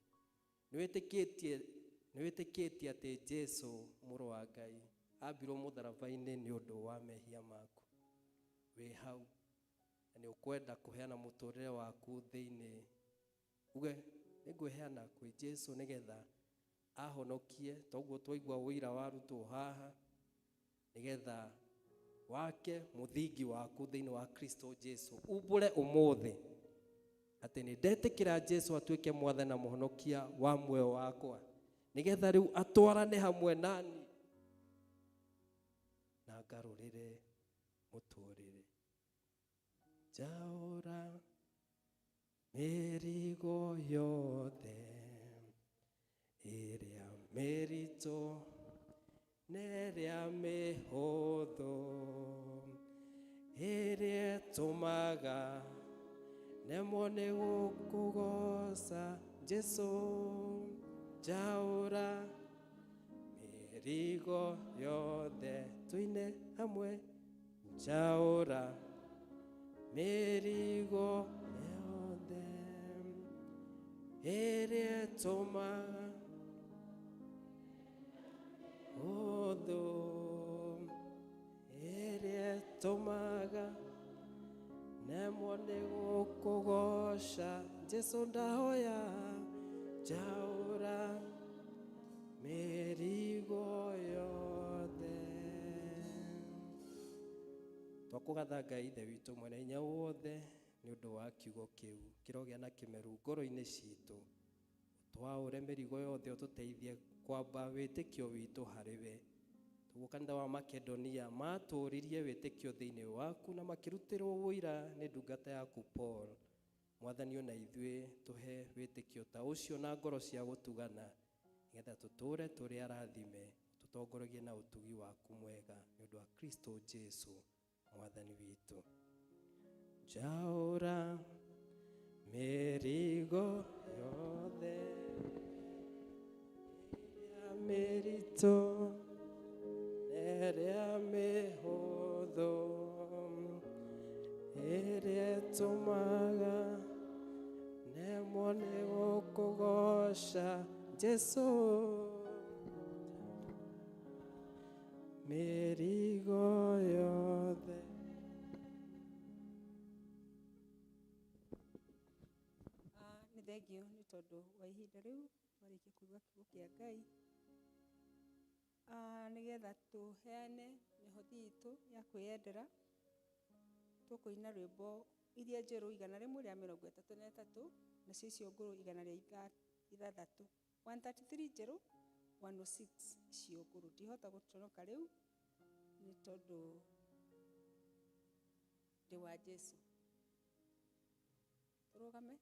nĩwĩtĩkĩtie atĩ Jesu mũrũ wa Ngai ambirwo mũtharaba-inĩ nĩ ũndũ wa mehia maku? Wĩ hau na nĩ ũkwenda kũheana mũtũrĩre waku thĩinĩ, uge nĩngwĩheana kwĩ Jesu nĩgetha ahonokie, toguo twaigua ũira warutwo haha, nĩgetha wake mũthingi waku thĩinĩ wa Kristo Jesu. Umbũre ũmũthĩ atĩ nĩ ndetĩkĩra Jesu atuĩke mwathani na mũhonokia wa muoyo wakwa, nĩgetha rĩu atwarane hamwe nani na ngarũrĩre mũtũrĩre. Njaũra mĩrigo yothe ĩrĩa mĩritũ na ĩrĩa mĩhũthũ, ĩrĩa ĩtũmaga nemwo nĩ gũkũgoca Jesu. Njaũra mĩrigo yothe, tuine hamwe. Njaũra mĩrigo yothe ĩrĩa ĩtũmaga ũthũ, ĩrĩa ĩtũmaga nemwo nĩ gũkũgoca Jesu. Ndahoya njaũra mĩrigo yothe. Twakũgatha Ngai Ithe witũ mwene hinya wothe nĩ ũndũ wa kiugo kĩu kĩrogĩa na kĩmeru ngoro-inĩ citũ. Twaũre mĩrigo yothe, ũtũteithie kwamba wĩtĩkio witũ harĩ we. Toguo kanitha wa Makedonia matũririe wĩtĩkio thĩinĩ waku na makĩrutĩrwo ũira nĩ ndungata yaku Paul. Mwathani, ona ithuĩ tũhe wĩtĩkio ta ũcio na ngoro cia gũtugana, nĩgetha tũtũre tũrĩ arathime, tũtongoragie na ũtugi waku mwega nĩ ũndũ wa Kristo Jesu mwathani witũ. Njaũra mĩrigo yothe ĩrĩa mĩritũ na ĩrĩa mĩhũthũ, ĩrĩa ĩtũmaga nemwo nĩ gũkũgoca Jesu. Mĩrigo yothe. Nĩ thengio nĩ tondũ wa ihinda rĩu twarĩkia kũigua kiugo kĩa Ngai. Nĩgetha tũheane mĩhothi itũ ya kwĩyendera, tũkũina rwĩmbo iria njerũ 133, nacio icio ngũrũ 106, 133 njerũ, 106 icio ngũrũ. Ndihota gũtoroka rĩu nĩ tondũ ndĩ wa Jesu. Tũrũgame.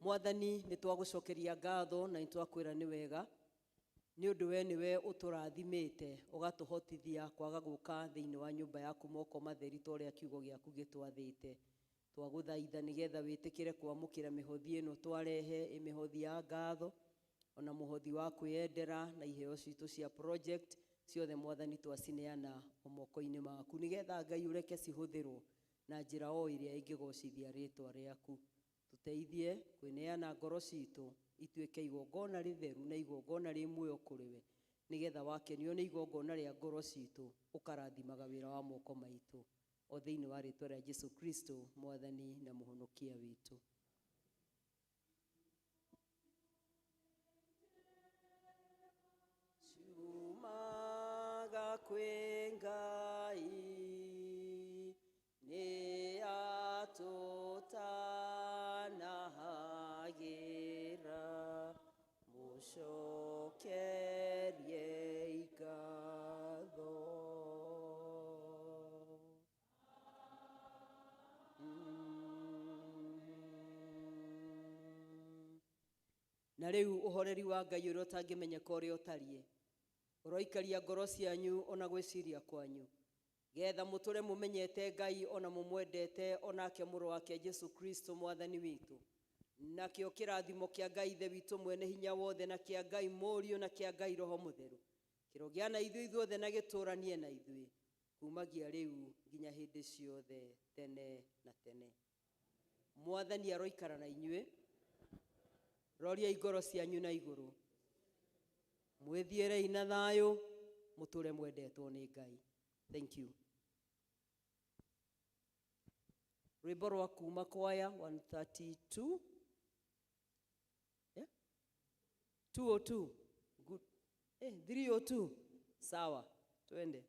Mwathani, nĩ twagũcokeria ngatho na nĩ twakwĩra nĩ wega nĩ ũndũ we nĩwe ũtũrathimĩte ũgatũhotithia kwaga gũka thĩinĩ wa nyũmba yaku moko matheri ta ũrĩa kiugo gĩaku gĩtwathĩte. Twagũthaitha nĩgetha wĩtĩkĩre kwamũkĩra mĩhothi ĩno twarehe, ĩ mĩhothi ya ngatho ona mũhothi wa kwĩyendera na iheo citũ cia project ciothe. Mwathani, twacineana o moko-inĩ maku nĩgetha Ngai ũreke cihũthĩrwo na njĩra o ĩrĩa ĩngĩgocithia rĩtwa rĩaku. Tũteithie kwĩneana ngoro citũ ituĩke igongona rĩtheru na igongona rĩ muoyo kũrĩ we, nĩgetha wakenio nĩ igongona rĩa ngoro citũ ũkarathimaga wĩra wa moko maitũ, o thĩinĩ wa rĩtwa rĩa Jesu Kristo, Mwathani na Mũhonokia witũ. Ciumaga kwĩ Ngai nĩ atũtanahagĩra, mũcokerie ngatho. Na rĩu ũhoreri wa Ngai ũrĩa ũtangĩmenyeka ũrĩa ũtariĩ ũroikaria ngoro cianyu ona gwĩciria kwanyu, getha mũtũre mũmenyete Ngai ona mũmwendete, onake mũrũ wake Jesu Kristo Mwathani witũ. Nakĩo kĩrathimo kĩa Ngai Ithe witũ mwene hinya wothe, na kĩa Ngai Mũriũ, na kĩa Ngai Roho Mũtheru kĩrogĩa na ithuĩ ithuothe na gĩtũranie na ithuĩ kumagia rĩu nginya hĩndĩ ciothe tene na tene. Mwathani aroikara na inyuĩ. Roriai ngoro cianyu na igũrũ, mwĩthiĩrei na thayũ, mũtũre mwendetwo nĩ Ngai. Thank you. Rwĩmbo rwa kuma kwaya 132, yeah? 202. Good. 302, sawa, twende.